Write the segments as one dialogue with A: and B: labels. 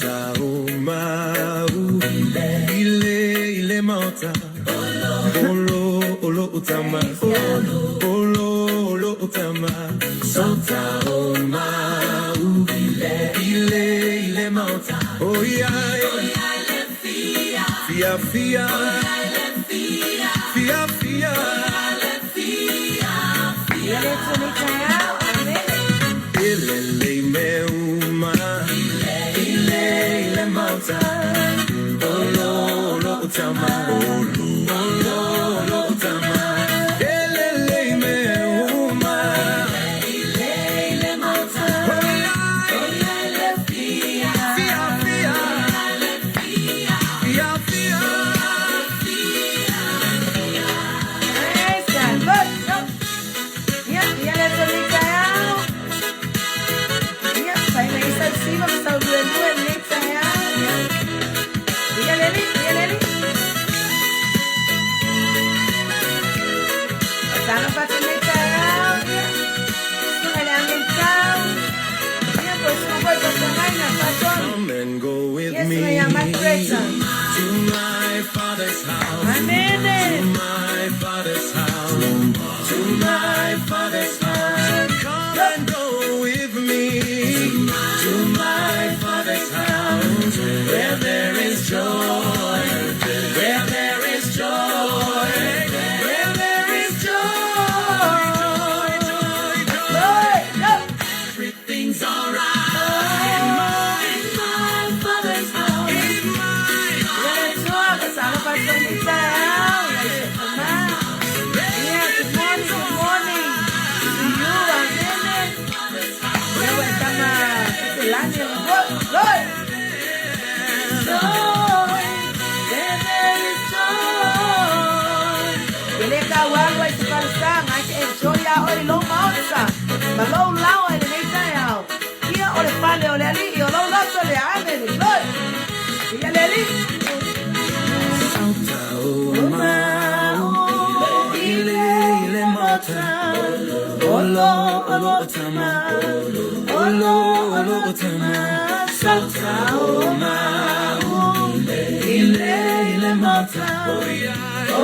A: Sauta o mau ile ile maota olo olo utama olo olo olo utama Sauta o mau ile ile maota oh yeah fia fia fia fia.
B: Ia le tuni taeao. Amene.
A: Ilele me uma ile ile maota olo olo utama olo olo olo utama Ilele me uma ile ile maota fia fia fia fia.
B: Praise God. Look, look. Ia, ia le tuni taeao. Ia, sai mai sa siva sa lue lue nei taeao. Ia. Ia le li, ia le li. Sana pa nei taeao. Ia. Sunga le ame tau. Ia, po sunga po pa sangai na paton.
A: Come and go with
B: Yes,
A: me
B: we are my creator.
A: to my father's house.
B: Amen.
A: To my father's house. To my father's house. Come and go with me to my father's house. Where there is joy. Where there is joy. Where there is joy. Joy, joy, joy.
B: Lord, look.
A: Everything's alright. In my father's house. In my
B: Ia le tua, ka sana pa nei taeao. Ia le ma. Yeah, good morning, good morning to you, amen. Ia we tama lani Lord. Joy, there there is joy. Ele ka walu ai te palusanga, ai te enjoy a oi lo maotsa. Ma lo lau ai le nei taeao. Ia o le fale o le ali, o lo loto le amen. Lord. Ia le ali.
A: Sauta o mau ile ile mata olo olo utama olo olo utama Sauta o mau ile ile mata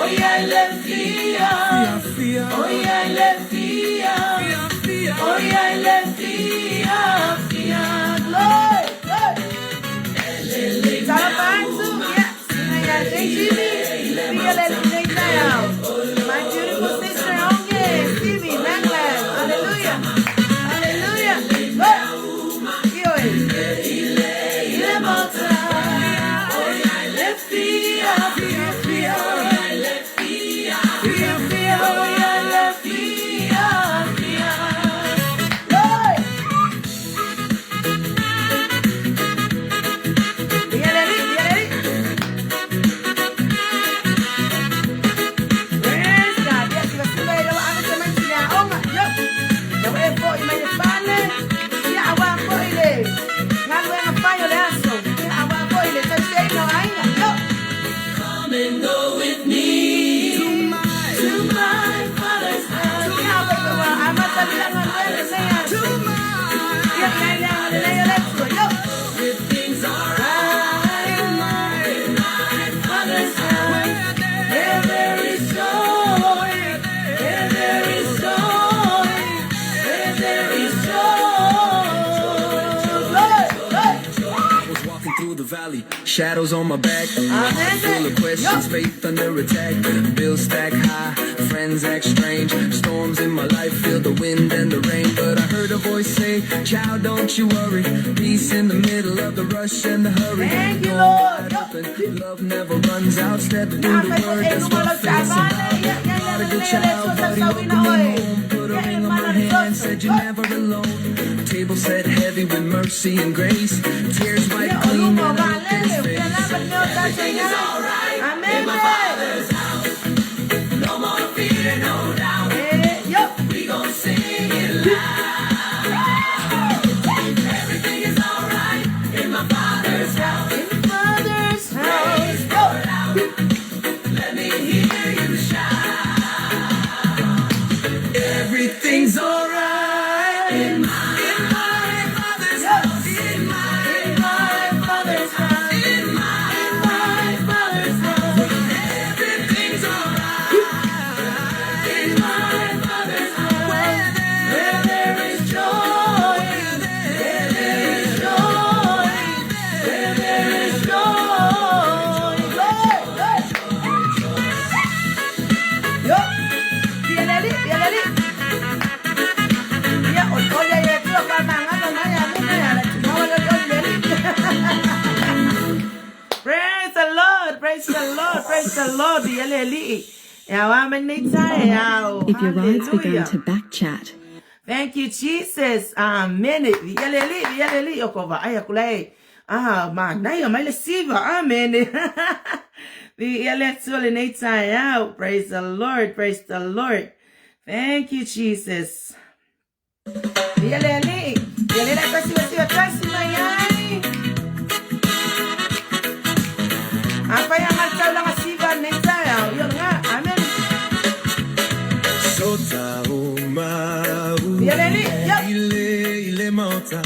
B: Oia ile fia.
A: fia
B: Oia ile fia.
A: fia.
B: Oia ile fia. Fia. Glory. Glory. Salamanzu. Yeah. Singa ya Jimmy. Fia le nei taeao. My beautiful sister Onge. Stevie Langland. Hallelujah. Hallelujah. Look. Io e. Ile mota. Oia ile fia. Fia fia. Fia fia. Oia ile fia. Fia. Glory. Ia le li, ia le li. Praise God. Yes, iba sila ila wa ame taman sila onga. Yo. Ya we fo i mai fale. Ia awa fo ile. Ngalu nga payo le aso. Ia awa fo ile touch no ainga. Yo.
A: Come and go with me to my father's house.
B: Ia awa wa ama tabila nga nueve se ya.
A: To my
B: Ia ia ia le le le yo.
A: Everything's alright in my father's house.
B: Where there is joy. Where there is joy. Where there is joy. Glory, glory.
A: I was walking through the valley, shadows on my back.
B: Amen.
A: Full of questions,
B: Yup.
A: faith under attack. Bills stack high, friends act strange. Storms in my life, feel the wind and the rain. But I heard a voice say, Child, don't you worry. Peace in the middle of the rush and the hurry.
B: Thank you,
A: Door
B: Lord.
A: wide open, love never runs out. Step through the word, that's what faith's about. Prodigal child, buddy, welcome me home. Put a ring on my hand, said you're never alone. Table set heavy with mercy and grace. Tears wiped clean, and I look in his face.
B: Everything is alright. Amen. In my father's house.
A: No more fear, no doubt.
B: Eh, yo.
A: We gon' sing it loud. Everything is alright in my father's house.
B: In the father's house. Yo.
A: Let me hear you shout. Everything's alright in my father's house. In my father's
B: Praise the Lord. Praise the Lord. Ia le alii. E aoa mai nei taeao.
C: If your ride's begun
B: Hallelujah.
C: to back chat,
B: Thank you, Jesus. Amen. Ia le alii, ia le alii. O ko vaai aku lai. Ah, manaia mai le siva. Amen. Ia le Atua lenei taeao. Praise the Lord. Praise the Lord. Thank you, Jesus. Ia le alii. Ia le lai tasi wa siva tasi mai ai. Afai a ngal taulaga siva lenei taeao. Ia o lena. Amen.
A: Sota o mau
B: Ia le alii. Yup.
A: ile ile maota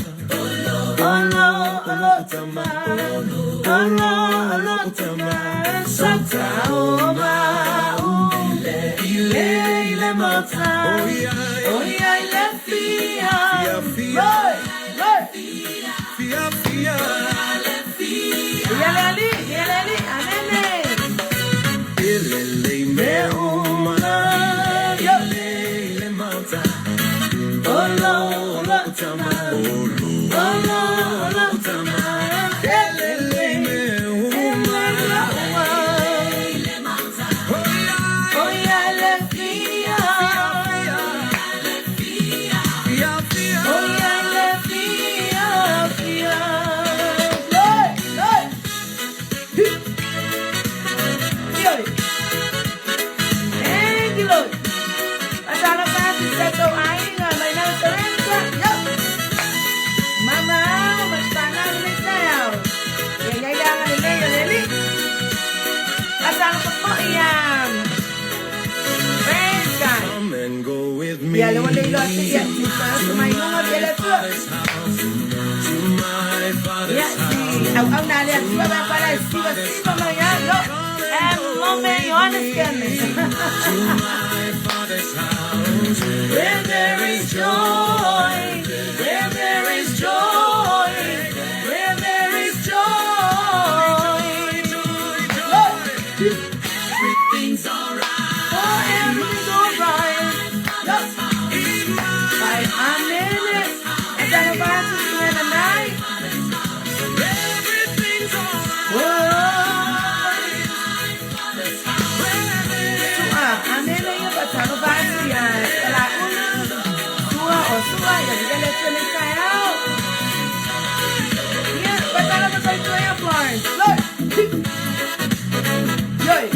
B: Olo, olo, tama. Olo, olo, tama. Sota o mau.
A: ile
B: Ile maota.
A: Oia
B: Oia ile fia.
A: Fia, fia.
B: Lord, Lord.
A: fia fia
B: Ia le alii, ia le alii. Amene.
A: ile le me uma
B: Yo.
A: ile ile maota
B: Olo, olo,
A: tama olo
B: Olo, olo,
A: tama
B: Ele,
A: le me uma Oia
B: Oia ile fia.
A: fia fia
B: Oia ile fia, fia. Lord, Lord. Yoi. Thank you, Lord. Asana Francis sa aiga, may na Teresa. Yup. Mama, magtana ni tayo. Yan yan nila yan lili. Asana pa po iyan. Praise God.
A: Come and go with me
B: Ya le wale ilo ati ya si sa may nunga ya le tu.
A: to my father's
B: Ya si au au na le ati ba para si ba si ba ma ya yo. Em mome Johannes kene.
A: to my father's house
B: Where there is joy, where there is joy, where there is joy.
A: Joy,
B: Lord.
A: joy. Everything's alright
B: Oh, everything's alright. Yup.
A: in my
B: By amen. Asana pa sa nanay.
A: Everything's alright
B: Whoa. Sua, amen na yun. Asana pa siya. Kalaun. Sua o sua. Yan, yan, yan, tayo. Yan, patala pa tayo ya, Florence. Lord. Yoy.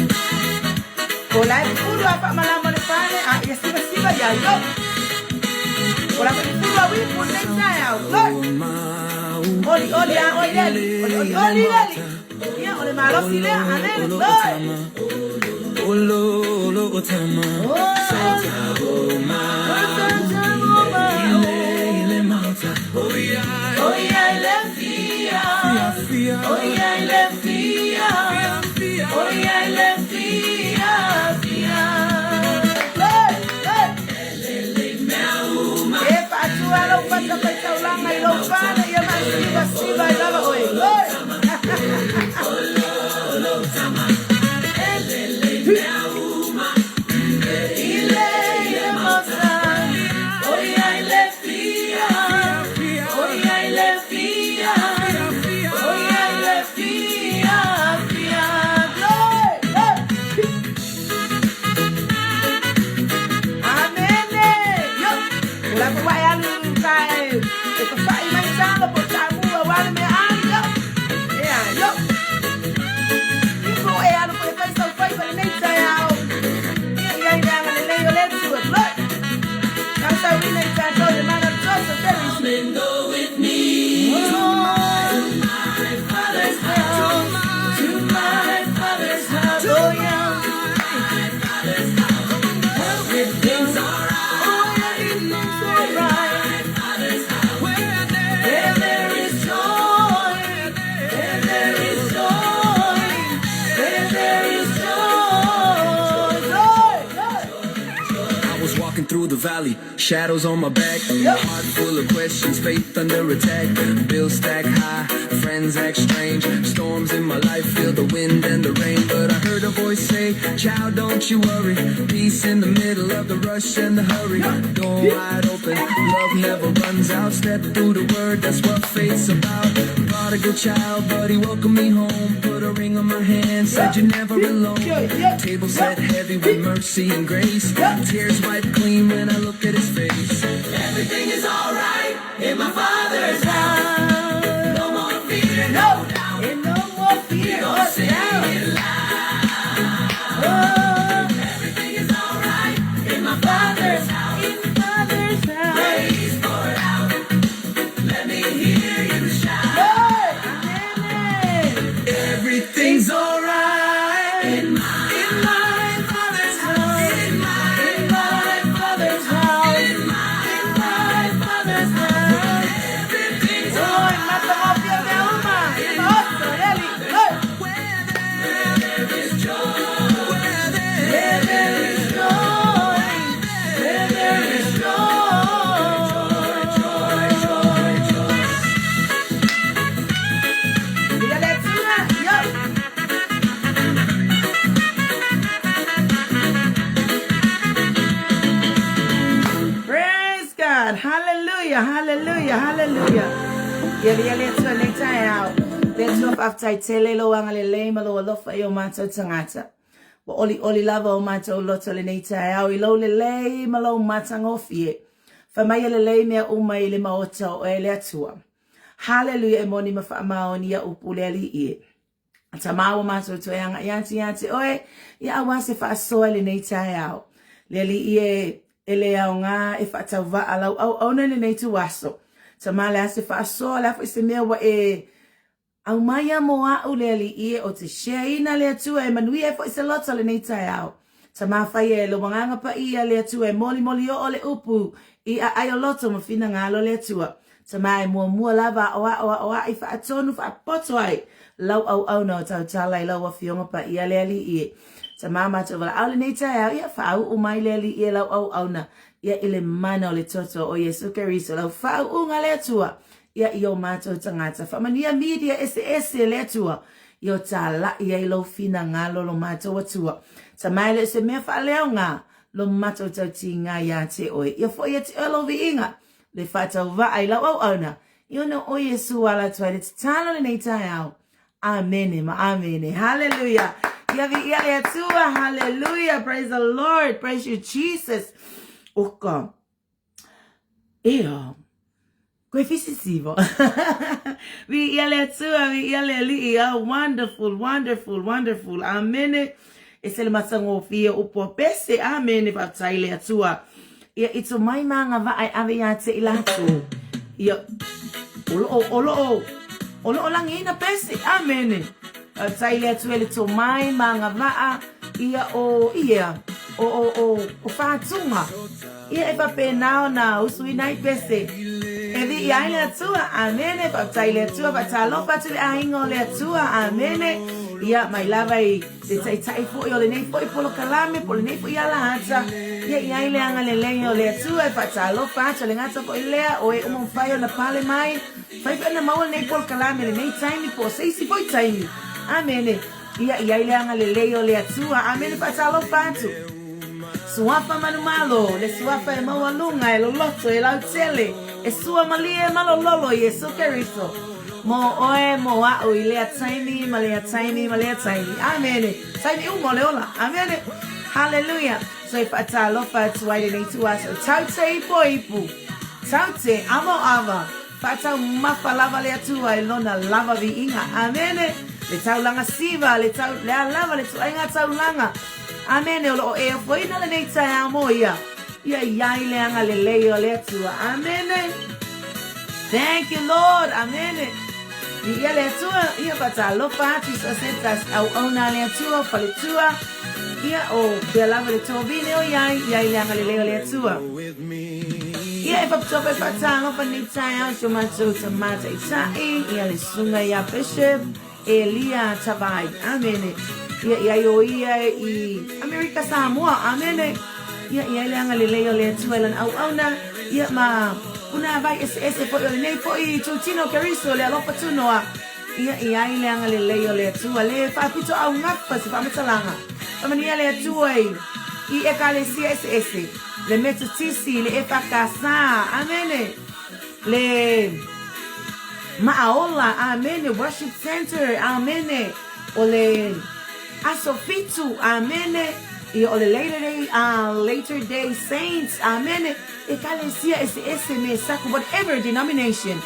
B: Kola puro apa malamo le pane. Ah, ya siba siba ya yo. Kola puro awi puro tayo. Lord. Oli oli ah oli oli oli oli oli oli. Ya oli malo sile amen. Lord.
A: Olo olo tama
B: Oh.
A: ile ile maota Oia
B: Oia ile fia.
A: fia
B: Oia ile fia.
A: fia
B: Oia ile fia fia. Lord, Lord. E patua lo pata pa taulanga i lo pana ia ma siva siva i lava oi. Lord. Ile ile mota. Oia ile fia. Oia ile fia. Oia ile fia fia. Glory. Lord. Amen. Yo. Ula ko wa alu kai. E ko fa mai tanga po tamu wa wale me ali yo.
A: through the valley, shadows on my back. Heart full of questions, faith under attack. Bills stack high, friends act strange. Storms in my life, feel the wind and the rain. But I heard a voice say, Child, don't you worry. Peace in the middle of the rush and the hurry. Door wide open, love never runs out. Step through the word, that's what faith's about. Prodigal child, but he welcomed me home. Put a ring on my hand, said you're never alone. Table set heavy with mercy and grace. Tears wiped clean when I look at his face. Everything is alright in my father's house. No more fear, no doubt.
B: And no more fear or doubt. Oh,
A: Everything is alright in my father's house.
B: in Father's house.
A: Praise poured out. Let me hear you shout.
B: Hey, amen.
A: Everything's alright in my father's house. In my father's house. In my father's house. Everything's
B: Oi, mata mafia me uma. Otro, Eli. Hey.
A: where there is joy. Where there is
B: Joy, where there is joy.
A: joy, joy, joy.
B: Ia le Atua, yo. Praise God. Hallelujah. Hallelujah. Hallelujah. Ia le le Atua nei taeao. Le Atua faafetai tele lou agalelei ma lou alofa i o matou tagata. Ua olioli lava o matou loto lenei taeao i lou lelei ma lou matagofie. Fai mai e lelei mea uma i le maota o oe le Atua. Hallelujah e moni ma faamaoni ia upu le Alii e. Tama ua matou toe agai atu ia te oe, ia aua se faasoa i lenei taeao. Le Alii e, e le aoga e faatauvaa lau auauna i lenei ituaso. Tama le a se faasoa, le a foi se mea ua e aumaia mo a'u le Alii e, ou te share ina le Atua e manuia ai foi se loto lenei taeao. Tama fai e lou Agaga Paia le Atua e molimoli oo le upu i aai o loto ma finagalo le Atua. Tama e muamua lava aoao aoai faatonu faapoto ai lau auauna o tautala i lau Afioga Paia le Alii e. Tama matou valaau lenei taeao ia faauu mai le Alii e lau auauna ia i le mana o le toto o Iesu Keriso lau faauuga le Atua ia i o matou tagata. Faamanuia media eseese le Atua ia o talai ai lou finagalo lo matou Atua. Tama e le o se mea faaleaoga lo matou tautiga ia te oe. Ia foi ia te oe lou viiga le faatauvaa i lau auauna i ona o Iesu ala atu ai le tatalo lenei taeao. Amene ma amene. Hallelujah. Ia viia le Atua. Hallelujah. Praise the Lord. Praise you Jesus. Oka. Ea. Koe fisisiva. Viia le Atua, viia le Alii. Oh, wonderful, wonderful, wonderful. Amene. E se le matagofie upu a pese. Amene. Faafetai le Atua. Ia i to mai ma ngā vaa e ave ia te i latou. Ia, o loo, o loo, o loo langiina pese. Amene. Faafetai le Atua i le tomai ma ngā vaa. Ia o, ia, o, o, o, o Whātunga. Ia e faapena ona usuina ai pese. E viia ai le Atua. Amene. Faafetai le Atua. Faatalofa atu le aiga o le Atua. Amene. Ia, mai lava i le taitai foi o lenei foi polokalame, po o lenei foi alahata. Ia i ai le agalelei o le Atua e faatalofa atu. E le gata foi lea, o e uma mafai ona pale mai. Mafai foi ona maua lenei polokalame lenei taimi po o se isi foi taimi. Amene. Ia i ai le agalelei o le Atua. Amene. Faatalofa atu. Suafa manumalo, le suafa e maualuga, e loloto, e lautele, e suamalie ma lololo Iesu Keriso. Mo oe, mo a'u i lea taimi ma lea taimi ma lea taimi. Amene. Taimi uma o le ola. Amene. Haleluia. So e faatalofa atu ai lenei ituaso. Tau te ipo ipu. Tau te amo ava. Faataumafa lava le Atua i lona lava viiga. Amene. Le taulaga siva, le tau, le a lava le tuaiga taulaga. Amene, o loo e ofoina lenei taeao mo ia. Ia i ai le agalelei o le Atua. Amene. Thank you, Lord. Amene. Viia le Atua, ia faatalofa atu i so o se tasi auauna a le Atua, faletua, ia o pea lava le tovine o iai, i ai le agalelei o le Atua. Ia e faapitoa foi faatalofa lenei taeao i si o matou tama taitai, ia le susuga ia Bishop Elia Tavai. Amene. Ia i ai o ia i Amerika Samoa. Amene. Ia, i ai le agalelei o le Atua i Lana auauna, ia, ma punāwai eseese foi o lenei foi itutino o Keriso, le alofa tunoa. Ia, i ai le agalelei o le Atua, le faapito augafa se faamatalaga. Faamanuia le Atua i, i Ekalesia eseese, le Metotisi, le EFKS, amene, le Maaola, amene, Worship Center, amene, o le Aso Fitu, amene, ia o le Later Day, Later Day Saints, amene, Ekalesia eseese me saku, whatever denomination,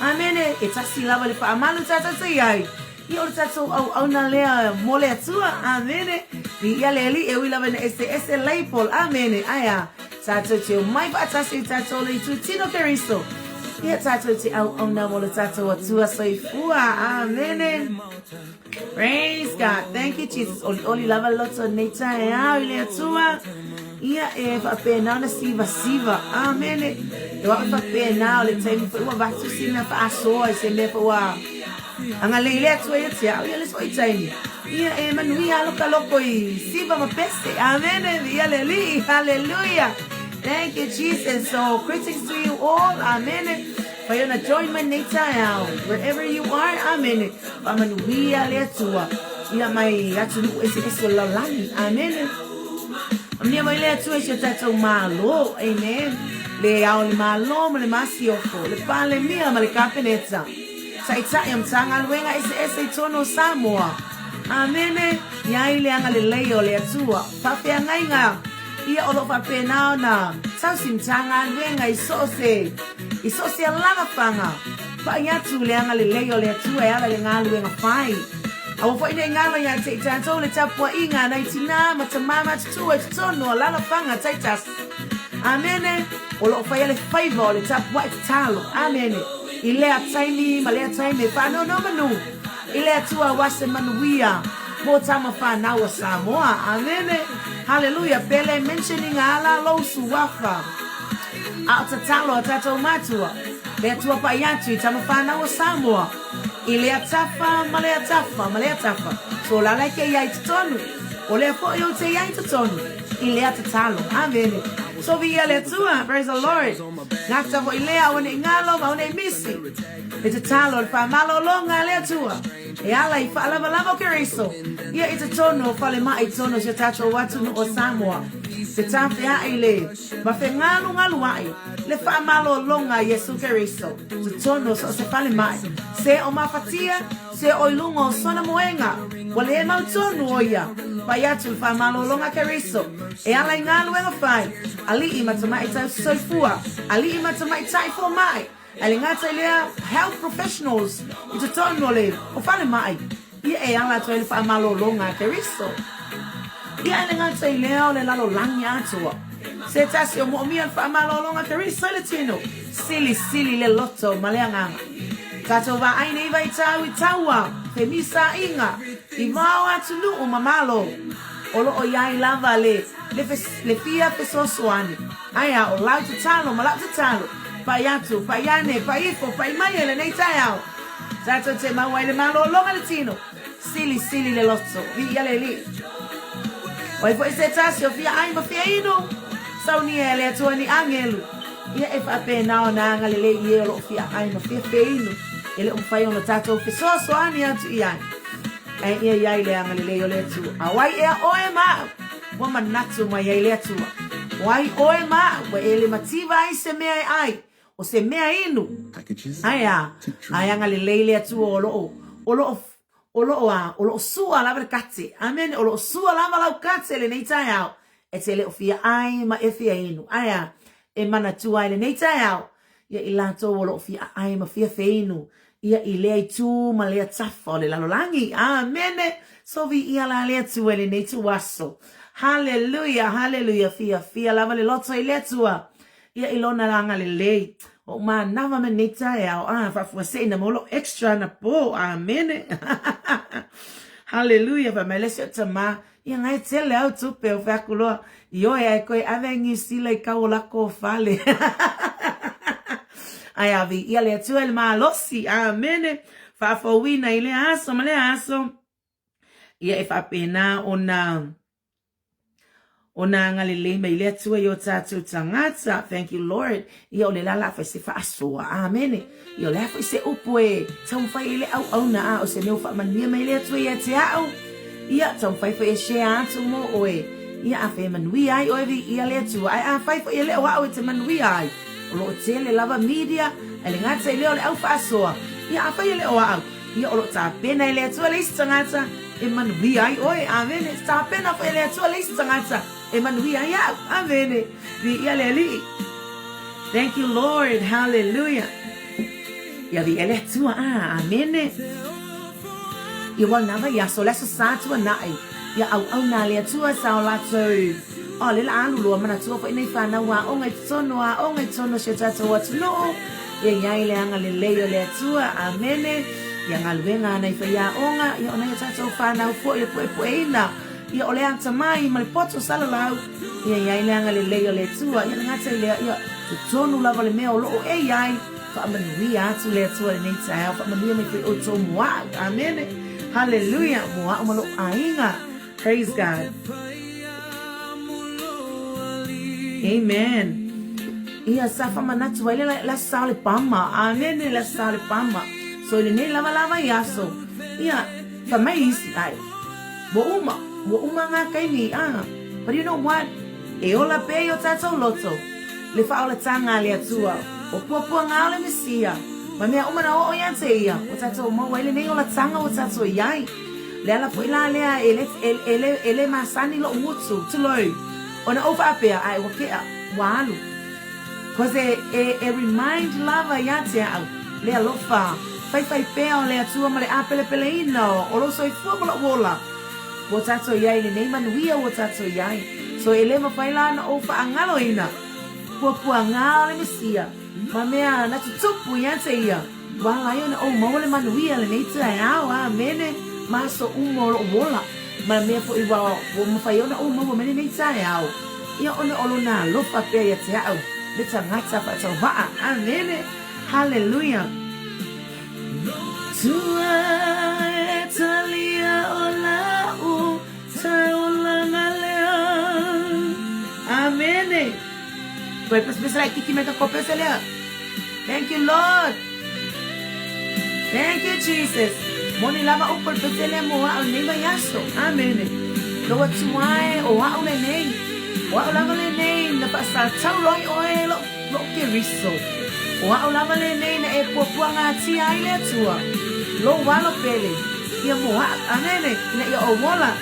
B: amene, e tasi lava le faamalu tatou te i ai, ia o le tatou auauna lea mo le Atua, amene, viia le Alii e ui lava ina eseese label, amene, ae a, tatou te omai faatasi i tatou le itutino Keriso, ia tatou te auauna mo le tatou Atua soifua, amene. Praise God. Thank you, Jesus. Olioli lava le loto nei taeao i le Atua. Ia e faapena ona sivasiva. Amene. E wa faapena o le taimi foi ua avatu si mea faasoa i se mea foi ua agalelei le Atua ia te au. Ia le isi foi taimi. Ia e manuia aloka loko i siva ma pese. Amene. Ia le Alii. Hallelujah. Thank you, Jesus. So, greetings to you all. Amene. Whai ona join mai nei taeao. Wherever you are, amene. Faamanuia le Atua ia mai atunuu eseese o le lalolagi. Amene. Faamanuia mai le Atua i si o tatou Malo. Amen. Le ao o le Malo ma le Masiofo, le Palemia ma le Kapeneta, Taitai o Matagaluega eseese i totonu o Samoa. Amene. I ai le agalelei o le Atua. Faafeagaiga ia o lo o faapena ona tausi Matagaluega i so o se i so o se alalafaga. Paʻi atu le agalelei o le Atua e ala i le galuega fai. Aua foi ne i galo ia te i tatou le tapuaiga a nai tinā ma tamā matutua i totonu o alalafaga taitasi. Amene. O lo o faia le faiva o le tapuai tatalo. Amene. I lea taimi ma lea taimi e faanonomanu i le Atua aua se manuia mo tama whanau a Samoa. Amene. Haleluia. Pele mentioning ala lou suafa. A o tatalo a tatou matua. Le Atua paʻi atu i tama whanau o Samoa. I lea tafa ma lea tafa ma lea tafa. So lala e ke iai totonu. O lea foi ou te iai totonu. I lea tatalo. Amene. So viia le Atua. Praise the Lord. Gata foi lea aua nei galo ma aua nei misi. Le tatalo le faamalologa a le Atua. E ala i faalavalava o Keriso. Ia i totonu o falemai i totonu o si o tatou atunuu o Samoa. Te tafeaʻi le Ma fegalugaluaʻi le faamalologa a Iesu Keriso, totonu o so o se falemai, se o mafatia, se o i luga o sona moega, ua le mautonu ʻo ia, pai atu le faamalologa a Keriso, e ala i galuega fai, aliʻi ma tamaitai soifua, aliʻi ma tamaitai fomai, a e le gata i lea, health professionals i totonu o le o falemai, ia e ala atu ai le faamalologa a Keriso. Ia e le gata i lea o le lalolagi atoa. Se tasi o moomia le faamalologa a Keriso i le tino, silisili le loto ma le agaga. Tatou vaai nei vaitau i taua, femisaiga, i vao atunuu ma malo, o lo o i ai lava le, le, le fia fesoasoani. Ae a, o lau tatalo ma lau tatalo, pai atu, pai ane, pai ifo, pai mai e lenei taeao. Tatou te maua ai le malologa le tino, silisili le loto, viia le Alii. O ai foi se tasi o fia ai ma fia inu, saunia e le Atua ni agelu, ia e faapena ona agalelei i e o lo o fia ai ma fia feinu, e le o mafai ona tatou fesoasoani atu i ai. Ae ia i ai le agalelei o le Atua. A o ai ea oe ma au? Ua manatu mai ai le Atua, O ai ʻoe ma aʻu, ua e le mativa ai se mea e ʻai, o se mea inu. Ae a, ae agalelei le Atua o lo o, o lo o, o lo o a, o lo o sua lava le kate. Amene, o lo o sua lava lau kate lenei taeao, e te le o fia ʻai ma e fia inu. Ae a, e manatua ai lenei taeao, ia i latou o lo o fia ʻai ma fia feinu, ia i lea itu ma lea tafa o le lalolagi. Amene! So viia la le Atua i lenei ituaso. Haleluia, haleluia, fiafia lava le loto i le Atua, ia i lona agalelei. Ua ou manava me lenei taeao, ah, faafuasei na maua lou extra anapo. Amene! Haleluia, fai mai le isi o tama, Ia ngai tele au tupe o fai atu loa, ioe ae koe ave ai Niu Sila i kau o lako fale. Ae a viia le Atua i le malosi, amene, faafouina i lea aso ma lea aso, ia e faapena ona Ona agalelei mai le Atua i o tatou tagata. Thank you Lord. Ia o le la la fai se faasoa. Amene. Ia o le a foi se upu e taumafai ai le auauna a o se mea ua faamanuia mai le Atua ia te au. Ia taumafai foi e share atu mo oe. Ia afai e manuia ai oe viia le Atua. Ae afai foi e le o au e te manuia ai, o lo o tele lava media, ae le gata i lea o le au faasoa. Ia afai e le o au, Ia o lo o tapena e le Atua le isi tagata e manuia ai oe. Amene. Tapena foi e le Atua le isi tagata e manuia ai au. Amene. Viia le Alii. Thank you Lord. Hallelujah. Ia viia le Atua. Ah, amene. Ia ua lava i aso, le aso sa tuanai. Ia auauna a le Atua sa o latou. Oh, le la alu loa manatua foi nei whanau aoga i totonu, aoga i totonu o si o tatou atunuu. Ia i ai le agalelei o le Atua. Amene. Ia galuega ana i faiaoga, ia o nai o tatou whanau foi le puepueina. Ia o le atamai ma le poto salalau. Ia i ai le agalelei o le Atua. Ia le gata i lea, ia totonu lava le mea o loo e i ai. Faamanuia atu le Atua i lenei taeao. Faamanuia mai foi outou mo au. Amene. Haleluia. Mo au ma lou aiga. Praise God. Amen. Ia sa faamanatu ai le le aso sa o le pama. Amene le aso sa o le pama. So i lenei lava lava i aso. Ia fai mai isi ai. Ua uma, ua uma ngā taimi ah. But you know what? E ola pea i o tātou loto le faaolatanga a le Atua. O puapuaga o le Mesia. Ma mea uma na oo ia te ia, ua tātou maua ai lenei olatanga ua tātou i ai. Le ala foi la lea e le, e, e le, e le masani loʻu gutu, tulou, ona ou faapea, ae ua kea, ua alu. Cause e, e, e remind lava ia te au, le alofa, faifai pea o le Atua ma le ʻāpelepeleina o lou soifua ma loʻu ola. Ua tatou i ai i lenei manuia ua tatou i ai. So e le mafai la ona ou faagaloina puapuaga o le Mesia ma mea na tutupu ia te ia. Ua ala ai ona ou maua le manuia lenei taeao, amene, ma aso uma o loʻu ola, ma mea foi ua mafai ona ou maua mai lenei taeao, ia ona o lona alofa pea ia te au, le tagata faatauvaa, amene, haleluia. Tua e talia o la'u taulaga lea. Amene. Toe pesepese laititi mai ka kopese lea. Thank you Lord. Thank you Jesus. Moni lava upu o le pese lea mo a'u lenei vaiaso. Amene. Lou Atua e, o a'u lenei. O a'u lava lenei na faasalatau loa ai oe lou, lou Keriso. O a'u lava lenei na e puapuagatia ai le Atua. Lou alo pele, ia mo a'u. Amene. Ina ia ou ola.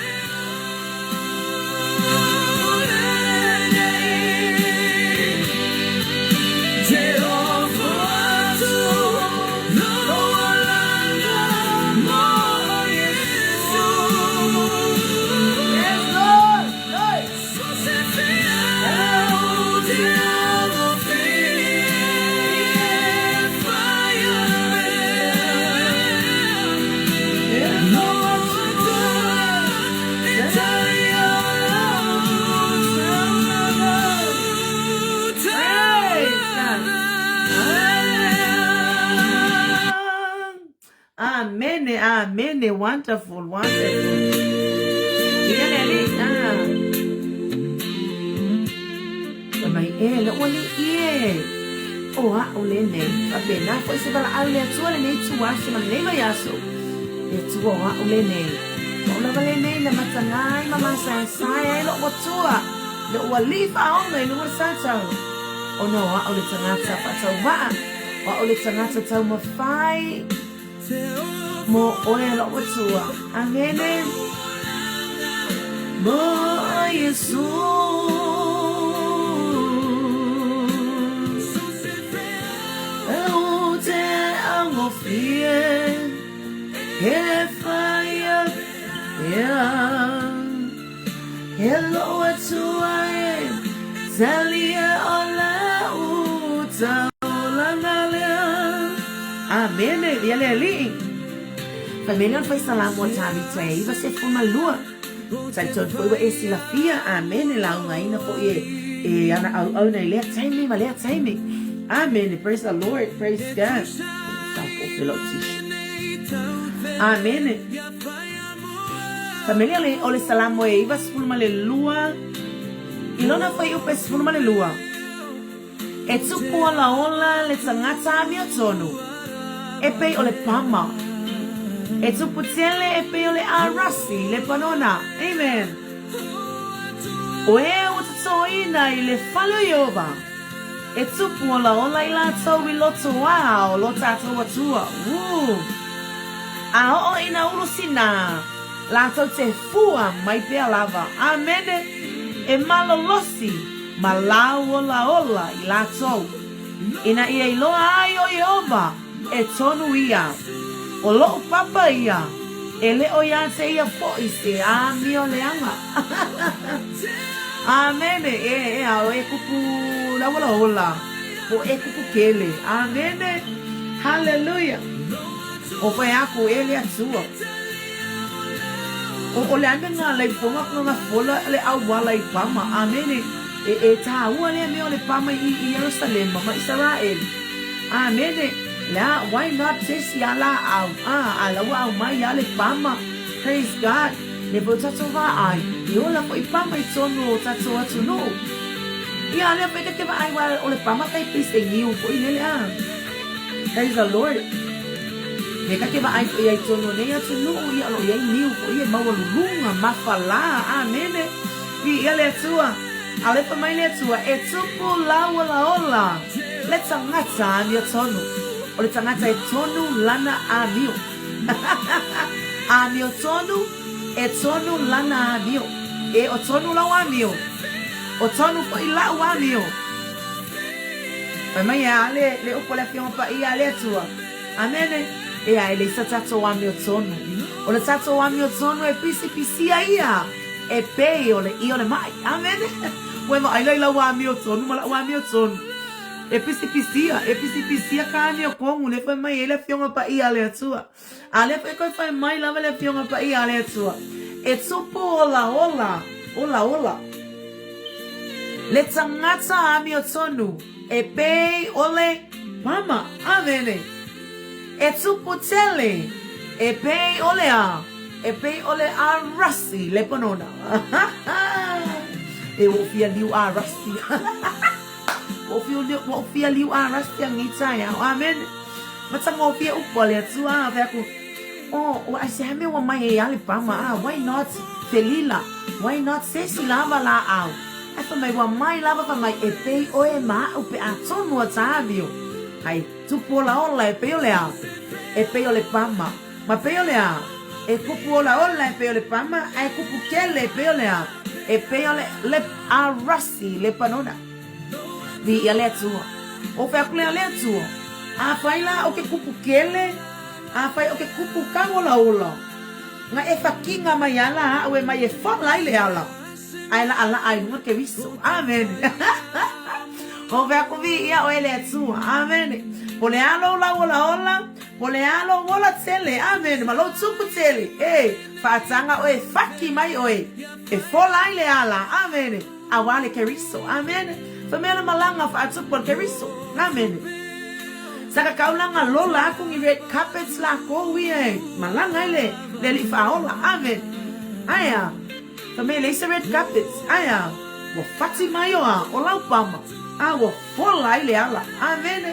B: Amene, amene, wonderful, wonderful. Ia le alii, ah. Fai mai, e, le ua li ie. O a'u lenei. Faapena foi se valaau i le Atua lenei ituaso ma lenei vaiaso. Le Atua o a'u lenei. O a'u lava lenei na mataga ai ma masaesae ai lo'u Atua, lo'u Alii faaoga i luga o le satau. Ona o a'u le tagata faatauvaa, o a'u le tagata taumafai mo oe lo'u Atua. Amene. Mo Iesu. Eu te augofie e whaia pea. E lou Atua e talia o lau taulaga lea. Amene, ia le Alii. Fai mai lea o le faisalamo a Tavita e 92. Talitonu foi ua e silafia, amene, laugaina foi e, e ana auauna i lea taimi ma lea taimi. Amene, praise the Lord, praise God. Sa po lou t-shirt. Amene. Fai mai lea o le Salamo e 92. I lona fuaiupu e 12, E tupu olaola le tagata amiotonu, e pei o le pama. E tupu tele e pei o le arasi i Lepanona. Amen. O e ua totoina i le fale o Ieova, e tupu olaola i latou i lotoā o lo tatou Atua. Woo! A oo ina ulu sinā, latou te fua mai pea lava. Amene! E malolosi ma lauolaola i latou, ina ia iloa ai ʻo Iēhova, e tonu ia. ʻO loʻu papa ia, e le ʻo iā te ia foʻi se āmio leaga. Āmene, e, e, a e kupu lauolaola, po e kupu kele. Āmene, haleluia. O whai aku e le Atua. O, o le a mea ngā leifoga ko ngā fola le auala i pama. Āmene. E, e tāua lea mea o le pama i, i Ierusalema ma Isaraele. Āmene. Le a, why not sesi a la au, a, a laua au mai a le pama. Praise God. Le fo tatou vā ai, i ola fo i pama i tonu o tatou atunuu. Ia, lea fo i te vaai wa o le pama kai pise ngiu fo i lele a. Praise the Lord. He kake vaai foʻi ai tonu o nei atunuu ia o lo o iai niu foʻi e maualuluga mafalā. Amene. Viia le Atua. Alepa mai le Atua e tupu lauolaola le tagata amiotonu. O le tagata e tonu lana amio. Amiotonu e tonu lana amio. E o tonu lau amio. O tonu foʻi laʻu amio. Fai mai e a le, le upu a le Afioga Paia a le Atua. Amene. Ea, e leai sa tatou amiotonu. O le tatou amiotonu e pisipisia ia e pei o le io le maʻi. Amene. Ua e vaai la i lau amiotonu ma laʻu amiotonu. E pisipisia, e pisipisia ka amiokogu, lea fai mai ai le Afioga Paia a le Atua. A lea foi koe fai mai lava le Afioga Paia a le Atua, e tupu olaola, olaola. Le tagata amiotonu e pei o le pama. Amene. E tupu tele e pei o le a, e pei o le arasi Lepanona. E ua ou fia liu arasi. Ua ou fia liu arasi angi taeao. Amene. Matagofie upu a le Atua, a fai aku, Oh, ua ai se mea ua mai ai a le pama, ah, why not felila, why not sesi lava laau. Ae fai mai, ua mai lava fai mai, e pei oe ma aʻu pe a tonu a tāmio. Hai, tupu olaola e pei o le a, e pei o le pama. Ma pei o le a, e kupu olaola e pei o le pama, ae kupu kele e pei o le a, e pei o le, le arasi Lepanona. Viia le Atua. O fea aku lea le Atua? Afai la o ke kupu kele, afai o ke kupu kauolaola, nga e whakinga mai ala aʻu e mai e whala ai le ala, ae laʻalaʻa i luga Keriso. Amene. O fea aku viia oe le Atua. Amene. Po le a lou lauolaola, po le a lou ola tele. Amene. Ma lou tupu tele. E, whaataga oe, whaki mai oe. E fola ai le ala. Amene. Aua le Keriso. Amene. Fai mai ana malaga faatupu a le Keriso. Amene. Saka kaulanga lola aku ngi red carpets lakou ia e malaga ai le le alii faaola. Amene. Aea. Fai mai e leai se red carpets. Aea. Ua fati mai o a o Laupama. A ua fola ai le ala. Amene.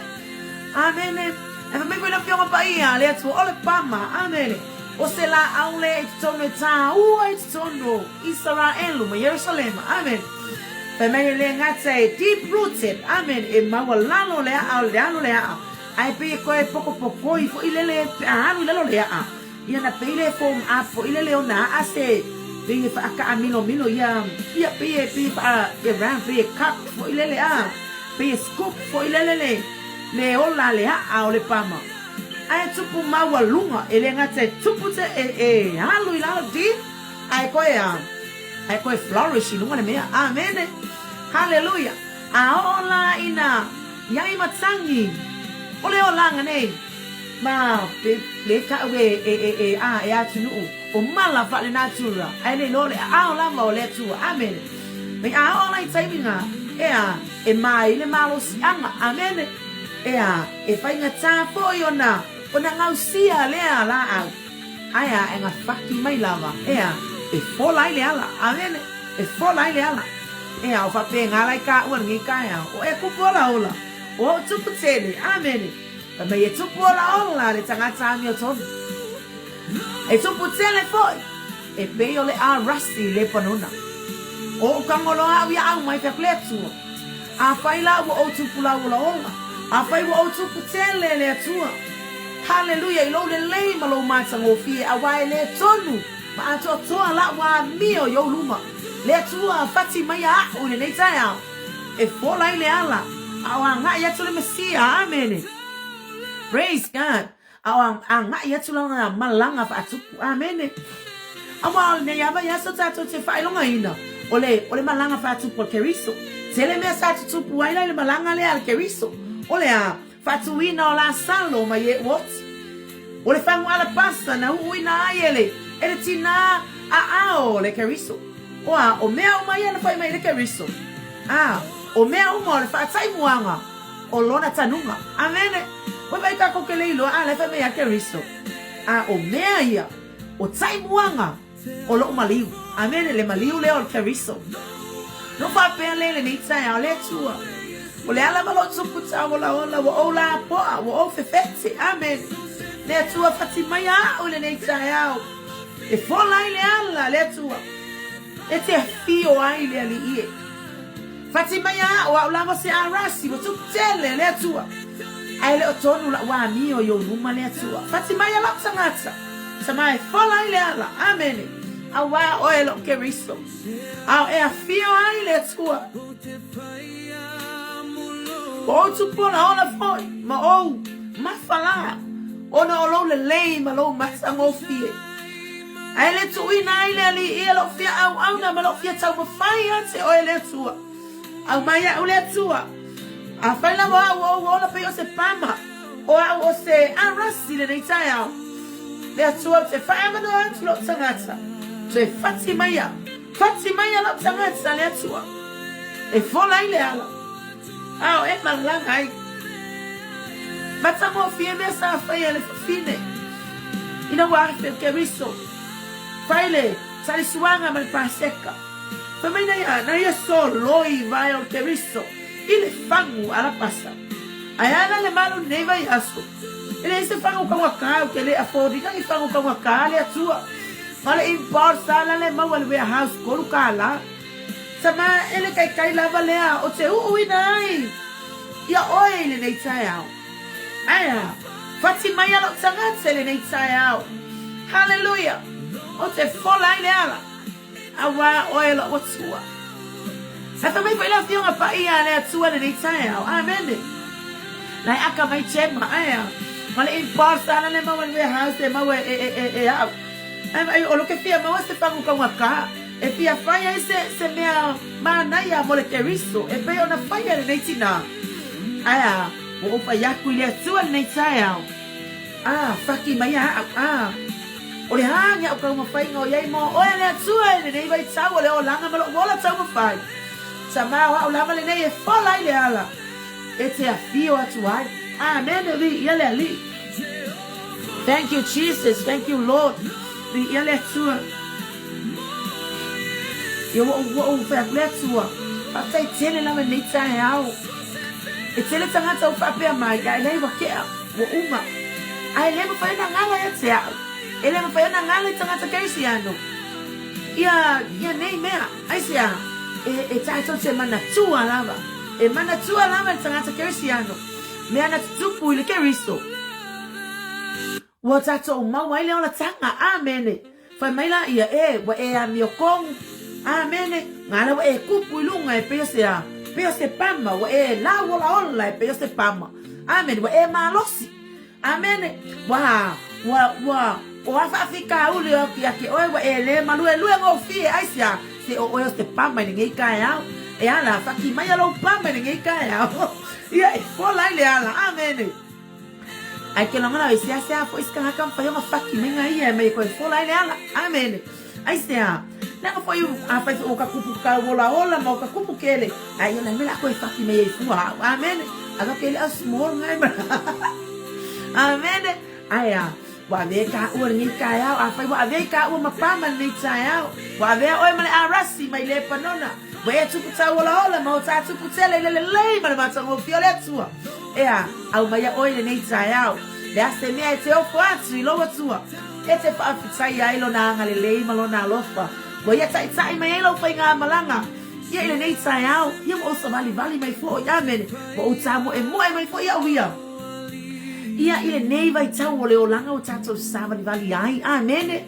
B: Amene. Ae fai mai foi le Afioga Paia a le Atua o le pama. Amene. O se laau lea i totonu e tāua i totonu o Isaraelu ma Ierusalema. Amene. Fai mai e le gata e deep rooted. Amene. E maualalo le aa o le alo le aa. Ae pei e koe pokopokoi foi lele pe a alu i lalo le aa. Ia na pei le form up foi lele ona aa se pei e faakaamilomilo ia ia pei e pei e faa e round pei e cup foi lele a pei e scoop foi lele le le ola le aa o le pama. Ae tupu maualuga, e le gata e tupu te e e alu i lalo deep, ae koe a, ae koe flourish i luga le mea. Amene! Haleluia! A oo la ina iai matangi o le olaga nei, ma pe le kaʻu e e e e a e atunuu o mala faalenatura, ae le iloa o le aao lava o le Atua. Amene! Mai a oo la i taimi nga, e a, e mai le malosiaga. Amene! Ea, e faigata foi ona, ona gausia lea laau. Aea, e gafaki mai lava. Ea, e fola ai le ala. Amene. E fola ai le ala. E ao faapena la i taua i lenei taeao, o e tupu olaola, o ou tupu tele. Amene. Fai mai e tupu olaola le tagata amiotonu. E tupu tele foi, e pei o le arasi i Lepanona. O ou tagoloa au ia aumai fai atu le Atua, Afai la ua ou tupu lauolaola, afai ua ou tupu tele le Atua. Haleluia i lou lelei ma lou matagofie auā e le tonu ma atoatoa la'u amio i ou luma. Le Atua fati mai a'u i lenei taeao e fola ai le ala a o agai atu le Mesia. Amene. Praise God. A o agai atu lana malaga faatupu. Amene. Auā o lenei lava aso tatou te faailogaina o le, o le malaga faatupu a le Keriso. Tele mea sa tutupu ai la i le malaga lea a le Keriso. O le a? Faatuina o Lasalo mai e oti. O le fagu alapasa na uuina ai e le, e le tinā aao o le Keriso. O a, o mea uma ia na fai mai i le Keriso. A, o mea uma o le faataimuaga o lona tanuga. Amene. Ua vaai takou ke le iloa, a la e fai mai ia Keriso. A, o mea ia, o taimuaga o loʻu maliu. Amene, le maliu lea o le Keriso. No faapea le lenei taeao, le Atua, o le a lava lou tupu tauolaola, ua ou lapoa, ua ou fefete. Amene. Le Atua, fati mai aʻu i lenei taeao, e fola ai le ala, le Atua, e te afio ai le Alii e. Fati mai aʻu, aʻu lava se arasi, ua tupu tele, le Atua. Ae le o tonu la'u amio i ou luma, le Atua. Fati mai a la'u tagata, tama e fola ai le ala. Amene. Auā oe lo'u Keriso. A o e afio ai le Atua. Ua ou tupu olaola foi, ma ou mafalā, ona o lou lelei ma lou matagofie. Ae le tuuina ai le Alii e lou fia auauna ma lou fia taumafai ia te oe le Atua. Aumai aʻu le Atua. Afai lava o aʻu o ou ola pei o se pama, o aʻu o se arasi lenei taeao. Le Atua ou te faamanoa atu lou tagata, toe fati mai au, fati mai a lou tagata le Atua, e fola ai le ala, a o e malaga ai. Matagofie mea sa faia e le fafine ina ua afe o Keriso, fai le talisuaga ma le Paseka. Fai mai na ia, na ia soloi vae o Keriso i le fagu alapasa. Ae ana le malu nei vaiaso, e leai se fagu taugata ou te le afford ina ni fagu taugata le Atua. Ma le import sa la le maua i le warehouse $3. Tama e le kaikai lava lea o te uuina ai ia oe i lenei taeao. Ae a, whati mai a lou tagata i lenei taeao. Hallelujah! O te fola ai le ala, auā oe lou Atua. Ae fai mai foi le Afioga Paia a le Atua i lenei taeao. Amene. La e aka mai Gemma, ae a, ma le impulse ana le maua i le warehouse e maua e, e, e, e au. Ae vaai, o lo ke fia maua se fagu taugata, e fia fai ai se, se mea manaia mo le Keriso, e pei ona faia e lenei tinā. Ae a, ua ou fai aku i le Atua lenei taeao, A, whaki mai a au, a, o le a ni a'u taumafaiga o i ai mo oe le Atua i lenei vaitau o le olaga ma lo'u ola taumafai. Tama o a'u lava lenei e fola ai le ala e te afio atu ai. Amene, viia le Alii. Thank you Jesus, thank you Lord. Viia le Atua. Ia ua ou, ua ou fai atu le Atua. Faafetai tele lava i lenei taeao. E tele tagata ua faapea mai, a e leai ua kea, ua uma. Ae le mafai ona gala ia te au. E le mafai ona gala i tagata kerisiano. Ia, ia nei mea. Aisea? E, e tatou te manatua lava. E manatua lava le tagata kerisiano. Mea na tutupu i le Keriso. Ua tatou maua ai le olataga. Amene. Fai mai la ia, e, ua e amiotonu. Amene. Ngā la ua e kupu i lunga e pei o se a, pei o se pama, ua e lauolaola e pei o se pama. Amene. Ua e malosi. Amene. Ua, ua, ua, o a faafitauli o atu ia te oe, ua e le maluelue gofie, aisea, se o oe o se pama i lenei taeao. E ala, whaki mai a lou pama i lenei taeao. Ia, e fola ai le ala. Amene. Ae ke lagona e seasea foi se tagata mafai ona whaki mai ngā ia e mai e koe fola ai le ala. Amene. Aisea, leaga foi afai foi ua ka kupu kauolaola ma ua ka kupu kele, ae ia o le mea la koe whaki mai ai fua au. Amene. Alo ke le au small ngai ma. Amene. Ae a. Ua avea i kāua lenei taeao, afai ua avea i kāua ma Pama lenei taeao, ua avea oe ma le Arasi mai Lepanona, ua e tupu tauolaola ma o tā tupu tele i le lelei ma le matagofie o le Atua. Ea, aumaia oe i lenei taeao, le a se mea e te ofo atu i lou Atua, e te faafetaia ai Lona agalelei ma Lona alofa, ua Ia taitai mai ai lau faigamalaga, ia i lenei taeao, ia ua ou savalivali mai foi, amene, ua ou tāmoemoe mai foi au ia. Ia i lenei vaitau o le olaga ua tatou savalivali ai, amene,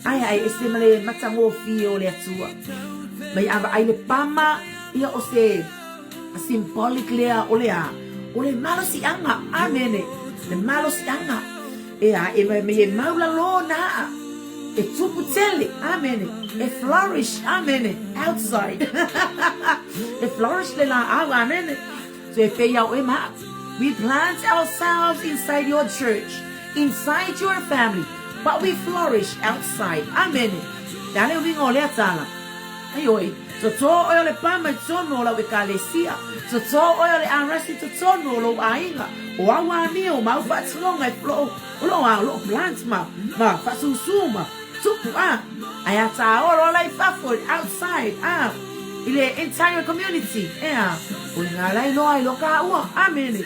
B: ae ae ese ma le matagofie o le Atua. Mai a vaai le pama, ia o se symbolic lea o le a? O le malosiaga, amene, le malosiaga. Ea, e mai e maulalō nā aʻa, e tupu tele, amene, e flourish, amene, outside. E flourish le lāʻau, amene. So e pei au e ma aʻu. We plant ourselves inside your church, inside your family, but we flourish outside. Amene. Le a le uiga o lea tala? Ioe, totō oe o le pama i totonu o lau ekalesia, totō oe o le arasi i totonu o lou aiga, o au amio ma au faatinoga e loo, o loo a, o loo plant ma, ma faasūsū ma tupu a, ae a tāoa loa la i fafo, outside, a, i le entire community, ea, o i ngā lai loa ai loa kāua, amene.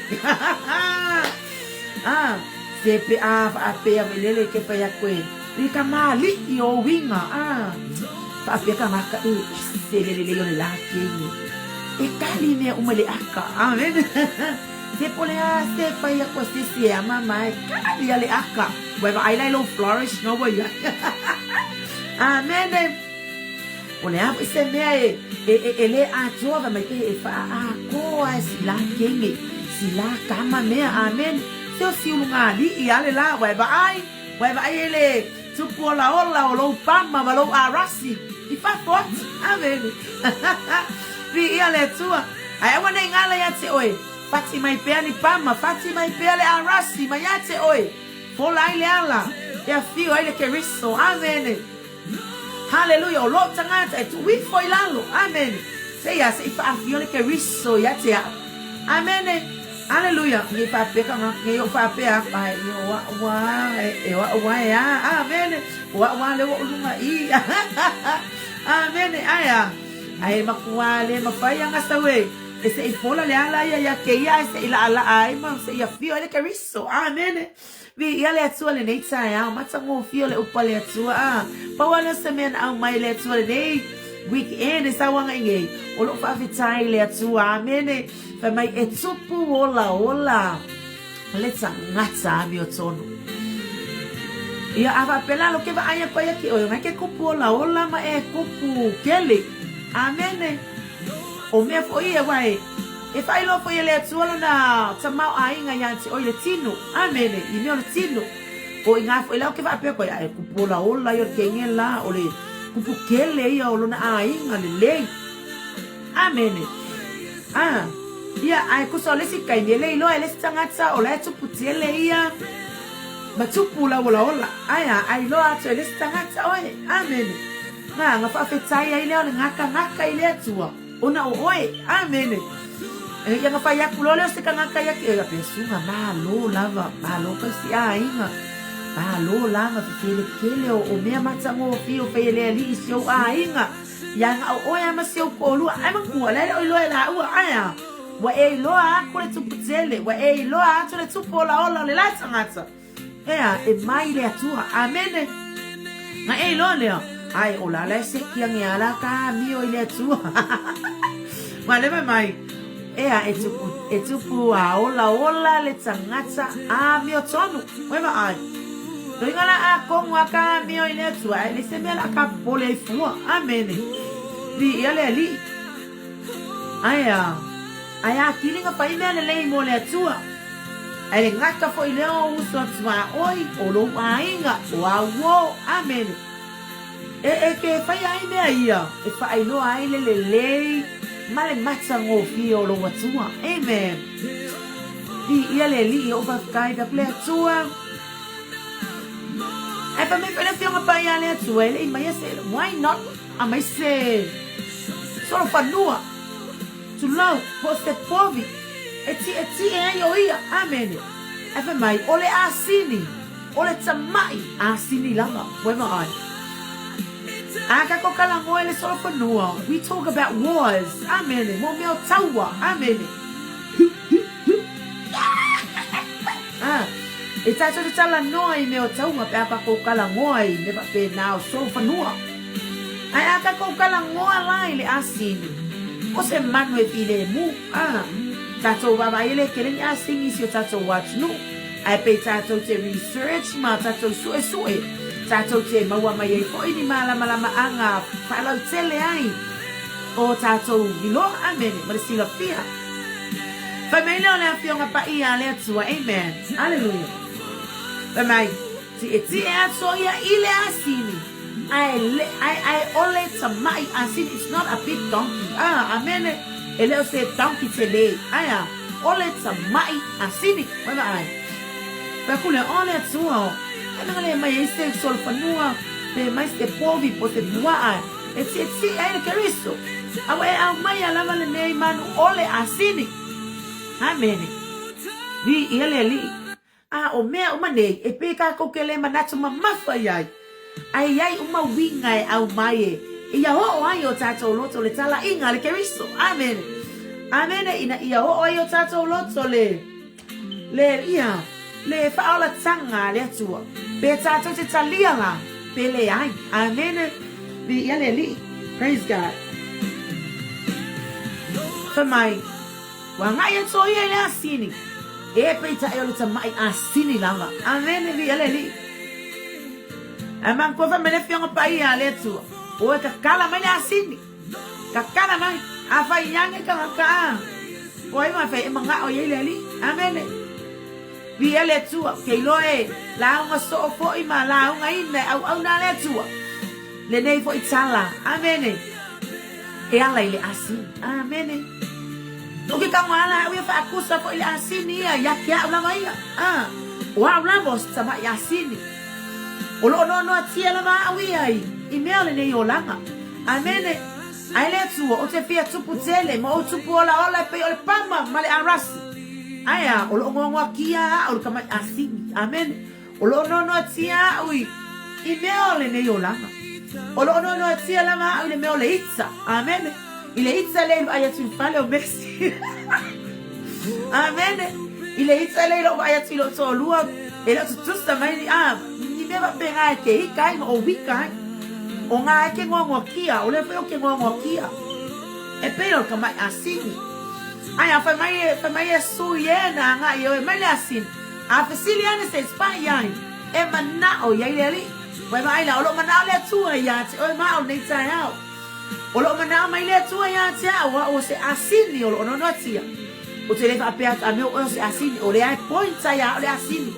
B: A, se pe a faapea mai lele ke whai a koe, i ka māliʻi o uiga, a, faapea ka ngaka e ese le lelei o le lā kēia. E kali mea uma i le aka, amen. Se po le a se whai aku a sisi e ama mai, kali a le aka. Ua e vaai la i lou flourish nga ua iai. Amen. O le a foi se mea e, e, e, e lē atoa fai mai e, e faaatoa e si la kenge, si la kama mea, amen. Se o si ulugalii a le la, ua e vaai, ua e vaai e le tupu olaola o lou pama ma lou arasi i fafo atu, amen. Viia le Atua. Ae aua nei gala ia te oe, fati mai pea ni pama, fati mai pea le arasi mai ia te oe, fola ai le ala, e afio ai le Keriso, amene. Haleluia, o lou tagata e tuu ifo i lalo. Amene. Se ia se i faafio le Keriso ia te a'u. Amene. Haleluia. Nei faapea ka nga, nei o faapea aku, ai, o a'u a, e, o a'u a e a. Amene. O a'u a le ua ulunga i. Amene. Ae a. Ae makuā le mawhai anga sau e, e se i fola le ala ia ia keia ae se i la'ala'a ai ma se i afio ai le Keriso. Amene. Viia le Atua lenei taeao, matagofie o le upu a le Atua, a pau lava lea o se mea na aumai e le Atua lenei weekend e sauaga i nei, o lou faafetai i le Atua, amene, fai mai e tupu olaola le tagata amiotonu. Ia, a faapea la lo ke vaai aku ai ke oe, ngai ke kupu olaola ma e kupu kele, amene. O mea foi ia, aua e, e faailoa foi e le Atua lona tamaoaiga ia te oe i le tino. Amene, i mea o le tino. O i ngā foi la o ke faapea koe, ae kupu olaola ia o le kenge la, o le kupu kele ia o lona aiga lelei. Amene. Ah, ia, ae kusa o le isi taimi, e le iloa e le isi tagata, o la e tupu tele ia, ma tupu lau olaola. Ae a, a iloa atu e le isi tagata oe. Amene. Nga, nga faafetai ai lea o le gakagaka i le Atua, ona o oe. Amene. E, ia nga fai aku loa lea o se kagaka ia ke, ia suga, malo lava, malo ka si aiga, malo lava, fefelekele o, o mea matagofie o fai e le Alii i si ou aiga. Ia nga o oe a ma si ou toalua, ae matua, le le o iloa e laua, ae a, ua e iloa atu le tupu tele, ua e iloa atu le tupu olaola o le la tagata. Ea, e mai le Atua. Amene. Nga e iloa lea. Ai, o la la e seki ange ala ka amio i le Atua. Nga le mai mai. Ea, e tupu, e tupu a ola ola le tagata amio tonu. Oe va ai. Toinga la a kongu a ka amio i le Atua. Ai, le se mea la ka popole ai fua. Amene. Vi ia le Alii. Ai a, ai a kilinga fai mea lelei mo le Atua. Ae le gata foi lea o uso atu a oi, o lou aiga, o au o. Amene. E, e ke whai ai mea ia, e whaailoa ai le lelei ma le matagofie o lou Atua. Amen. Viia le Alii, o faafetai i le Atua. Ae fai mai foi le Afioga Paia a le Atua, e le i maia se, why not, aumai se solofanua. Tulou, po o se povi e tietie ai o ia. Amene. Ae fai mai, o le asini. O le tamaʻi asini lava, ua e vaai. A kakou kalagoa i le solofanua, we talk about wars, amene, mo mea o taua, amene. A, e tatou te talanoa i mea o taua pe a kakou kalagoa i mea faapena o solofanua. Ae a kakou kalagoa la i le asini, o se manu e filemu, a, tatou vaavaai e le tele ni asini i si o tatou atunuu. Ae pei tatou te research ma tatou suesue, tatou te maua mai ai foi ni malamalamaaga faalautele ai o tatou iloa, amene, ma le silafia. Fai mai lea o le Afioga Paia a le Atua, amen, aleluia. Fai mai, Tietie atu o ia i le asini, ae le, ae, ae ole tamaʻi asini, it's not a big donkey, ah, amene, e le o se donkey tele, ae a, ole tamaʻi asini, ua vaai. Fai aku lea, oh le Atua, oh, e mea le mai ai se solofanua, pe mai se povi po se puaʻa, e tietie ai le Keriso, a ua e aumaia lava lenei manu ole asini. Amene. Viia le Alii. A o mea uma nei, e pei kākou ke lē manatu mamafa i ai, a e iai uma uiga e ʻau mai e ia hoʻo ai o tātou loto le talaiga a le Keriso. Amene. Amene. Ina ia hoʻo ai o tātou loto le, le, ia, le whaolatanga a le Atua. Pe tātou te talia la, pe leai. Amene. Viia le Alii. Praise God. Fai mai. Ua agai atu ʻo ia i le asini, e peitai o le tamaʻi asini lava. Amene, viia le Alii. Ae manatua fai mai le Afioga Paia a le Atua, Oe kakala mai le asini, kakala mai, afai ane tagata a, o ai ma fai e manaʻo i ai le Alii. Amene. Viia le Atua, ke iloa e lauga soo foʻi ma lauga ina e ʻauʻauna a le Atua lenei foʻi tala. Amene. E ala i le asini. Amene. O ke kagoala aʻu ia faakusa foʻi le asini ia ia te aʻu lava ia. A, o aʻu lava o se tamaʻi asini. O loo noanoatia lava aʻu ia i, i mea o lenei olaga. Amene. Ae le Atua, ou te fia tupu tele, ma ou tupu olaola e pei o le pama ma le arasi. Ae a, o loo ngoangoakia aʻu le tamaʻi asini. Amene. O loo noanoatia aʻu i, i mea o lenei olaga. O loo noanoatia lava aʻu i le mea o le ita. Amene. I le ita lea i vaai atu i le fale o Messi. Amene. I le ita lea i lou vaai atu i lou toalua, e le o tutusa mai ni, a, ni mea faapena e te ika ai ma ou ika ai. O ngā e ke ngoangoakia, o lea foi o ke ngoangoakia. E pei o le tamaʻi asini. Ae a fai mai, fai mai e sui e na agai e oe mai le asini. A fesili ane se pai ai, e manaʻo i ai le Alii. Ua e vaai la, o loo manaʻo le Atua iā te oe ma au nei taeao. O loo manaʻo mai le Atua iā te au, a o se asini o loo noanoatia. O te le faapea atu, a mea o oe o se asini, o lea e point ai a o le asini.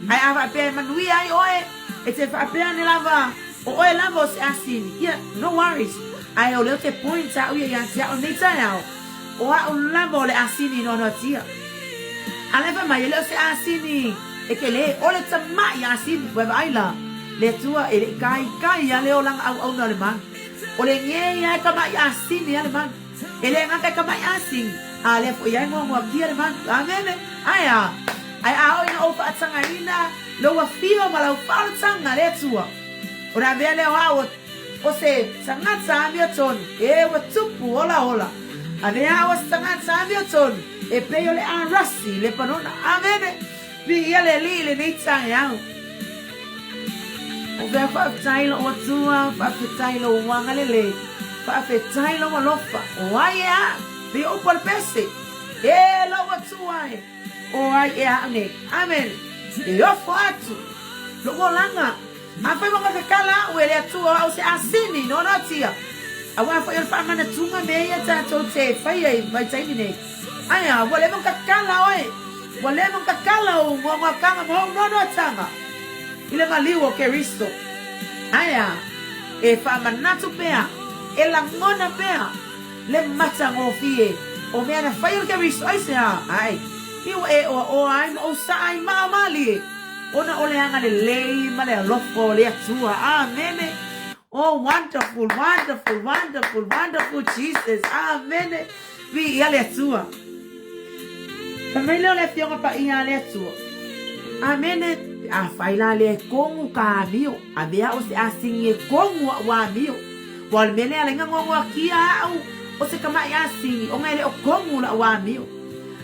B: Ae a faapea e manuia ai oe, e te faapea ane lava, o oe lava o se asini. Ia, no worries. Ae o lea o te point aʻu ia iā te au nei taeao, o aʻu lava o le asini noanoatia. A le fai mai, e le o se asini e tele, o le tamaʻi asini, ua e vaai la, le Atua e le i kaikai a le olaga auauna o le manu. O le ge ia e tamaʻi asini a le manu. E le gata e tamaʻi asini, a lea foi ia e ngoangoakia le manu. Amene. Ae a? Ae a oo ina ou faatagaina lou afio ma lau faaolataga le Atua, ona avea lea o au o O se tagata amiotonu, e ua tupu olaola. Avea au o se tagata amiotonu, e pei o le arasi i Lepanona. Amene! Viia le Alii i lenei taeao. O fea faafetai lou Atua, faafetai lou agalelei, faafetai lou alofa, o ai e aa, pei o upu a le pese, e lou Atua e, o ai e aa nei. Amene! E ofo atu lou olaga. Afai ua kakakala aʻu e le Atua o aʻu se asini noanoatia, auā foi o le faamanatuga mea ia tatou te faia i vaitaimi nei. Ae a, ua leva ona kakala oe, ua leva ona kakala ou ngoangoakaga ma ou noanoataga i le maliu o Keriso. Ae a, e faamanatu pea, e lagona pea le matagofie o mea na fai o le Keriso. Aisea? Ae, i ua e oaoa ai ma ou saa i maa malie. Ona o le agalelei ma le alofa o le Atua. Amene. Oh, wonderful, wonderful, wonderful, wonderful Jesus. Amene. Viia le Atua. Fai mai lea o le Afioga Paia a le Atua. Amene. Pe afai la lea e kogu ka amio, avea au o se asini e kogu a'u amio. Ua o le mea lea e ala ai na goagoakia a'u o se kama'i asini ona e le o kogu la'u amio.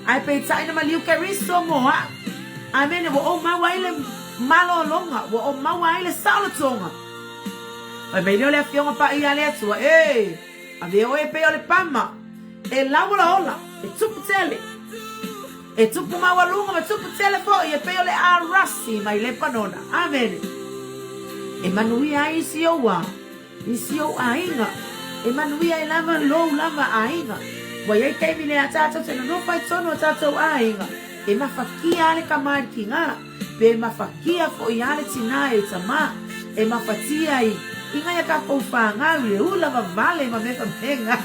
B: Ae peitai na maliu Keriso mo a'u. Amene, ua ou maua ai le malologa, ua ou maua ai le saolotoga. Fai mai lea o le Afioga Paia a le Atua, E! Avea oe e pei o le pama, e lauolaola, e tupu tele. E tupu maualuga ma tupu tele foi e pei o le arasi mai Lepanona. Amene. E manuia ai isi ou a, isi ou aiga. E manuia ai lava lou lava aiga. Ua i ai taimi lea tatou te nonofo ai tonu o tatou aiga, e mafakia a le tama i le kina, pe mafakia foi a le tina i le tama, e mafatia i, i ngai a tatou fanau i le ula vavale ma mea faapena.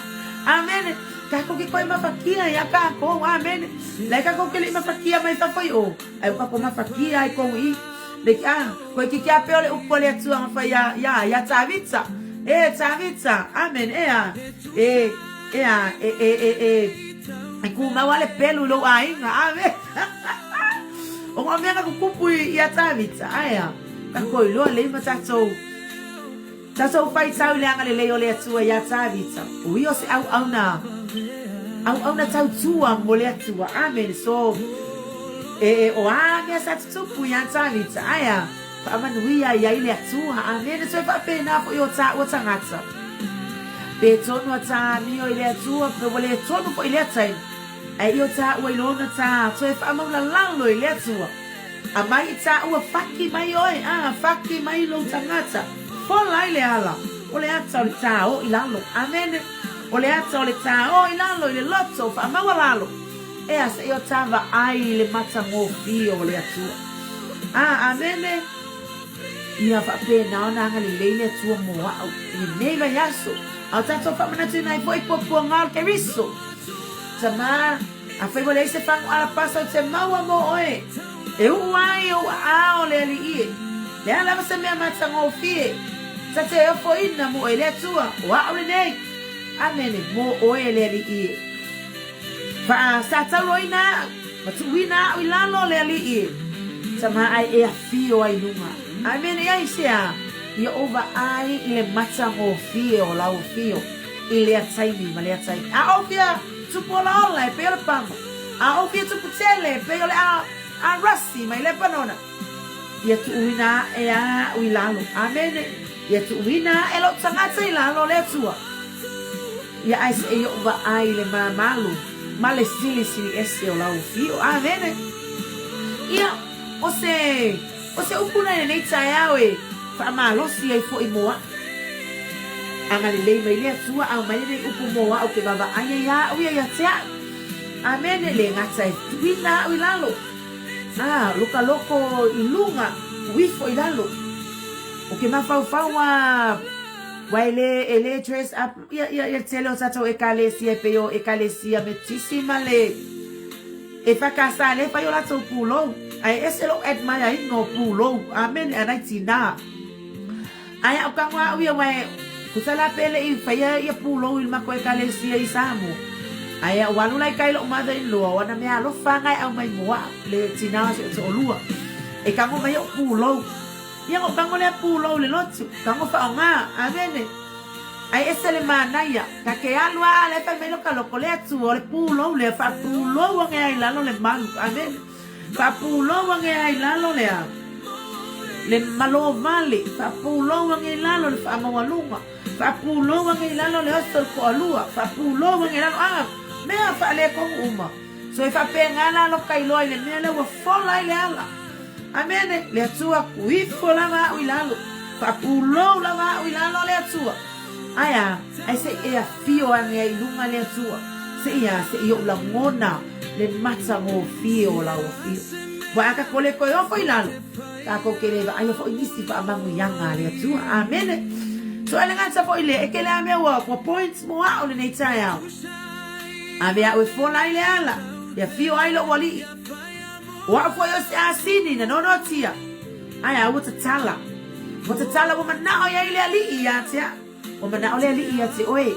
B: Amene. Tatou ke koe mafakia ia tatou. Amene. Lai tatou ke lei mafakia mai fafo i o, ai o tatou mafakia ai kou i. Le ki a, koe ki kia peo le upu a le Atua na fai ia, ia, ia Tavita. E, Tavita. Amen. E a, e, e a, e, e, e, e, e kumau a le pelu i lou aiga. Amen. O ngā mea na kukupu i, ia Tavita. Ae a, tatou iloa lei ma tatou. Tatou faitau i le agalelei o le Atua iā Tavita, o ia o se auauna, auauna tautua mo le Atua. Amene. So, e, e, o a mea sa tutupu iā Tavita, ae a, faamanuia ai ai le Atua. Amene. So e faapena foi o tāua tagata. Pe tonu a tā amio i le Atua, pe ua le tonu foi i lea taimi, ae i o tāua i lona tā, toe faamaulalalo i le Atua. Amai i tāua whaki mai oe, ā, whaki mai lou tangata, fola ai le ala, o le ata o le tāo i lalo. Amene. O le ata o le tāo i lalo i le loto o whaamaualalo. E a se i o tā vaai i le matagofie o le Atua. Ā, amene. Ia whaapēnā ona agalelei le Atua mō a'u i lenei vaiaso. A o tātou whaamanatu ina ai foi puapuaga o le Keriso. Tamā. Afai ua leai se fagu alapasa o te maua mō oe, e uʻu ai ou aao le aliʻi e. Leai lava se mea matagofie, ta te ofoina mō oe le Atua, o aʻu lenei. Amene, mō oe le aliʻi e. Wha, sa tauroina aʻu, ma tuuina aʻu i lalo le aliʻi e. Tama ae e afio ai lunga. Amene, ia i se a, ia ou vaai i le matagofie o lau afio, i lea taimi ma lea taimi. A ou fia. Tupu olaola e pei o le pama, a o fia tupu tele e pei o le a, arasi mai Lepanona. Ia tuuina aʻe aʻu i lalo. Amene. Ia tuuina aʻe lou tagata i lalo o le Atua. Ia ae seʻi oʻu vaai i le mamalu ma le silisili ese o lau afio. Amene. Ia, o se, o se upu na i lenei taeao e faamalosi ai foi mo aʻu. Agalelei mai le Atua aumai lenei upu mo a'u ke vaavaai ai a'u ia ia te a'u. Amene le gata e tuuina a'u i lalo. A, loka loko i luga, tuu ifo i lalo. O ke mafaufau a ua e le, e le dress up ia, ia, ia tele o tatou ekalesia e pei o ekalesia Metisi ma le e whakasa le whai o latou pulou. Ae ese lou admire ina o pulou. Amene, a nai tinā. Ae a o ka ngoa a'u ia wae ko sa la pele i whaia ia pulou i le makou ekalesia i Samoa. Ae a o alu la i kai lo'u mother in law o ana mea alofa anga e au mai mo a'u le tina o si o'u to'olua. E kago mai o'u pulou. Ia ngo'u kago lea pulou i le lotu, kago whaoga, amene. Ae ese le manaia, ka ke alu a la e whai mai loka loko le Atua o le pulou lea whaapulou ange ai lalo le malu, amene. Faapulou age ai lalo le a? Le malo vale. Faapulou age i lalo le faamaualuga. Faapulou age i lalo le oso le toalua. Faapulou age i lalo a mea faaletonu uma. So e faapena la loka iloa i le mea lea ua fola ai le ala. Amene. Le Atua ku ifo lava a'u i lalo. Faapulou lava a'u i lalo le Atua. Ae a? Ae se i e afio ane ai i luga le Atua. Se i a? Se i ou lagona le matagofie o lau afio. Ua a tatou le toe ofo i lalo, tatou te le vaaia foi nisi faamanuiaga a le Atua. Amene. So e le gata foi lea, e tele a mea ua, ua points mo a'u lenei taeao. Ave a'u e fola ai le ala, e afio ai lou alii. O a'u foi o se asini na nonotia. Ae a ua tatala. Ua tatala ua manao i ai le alii ia te a'u. Ua manao le alii ia te oe.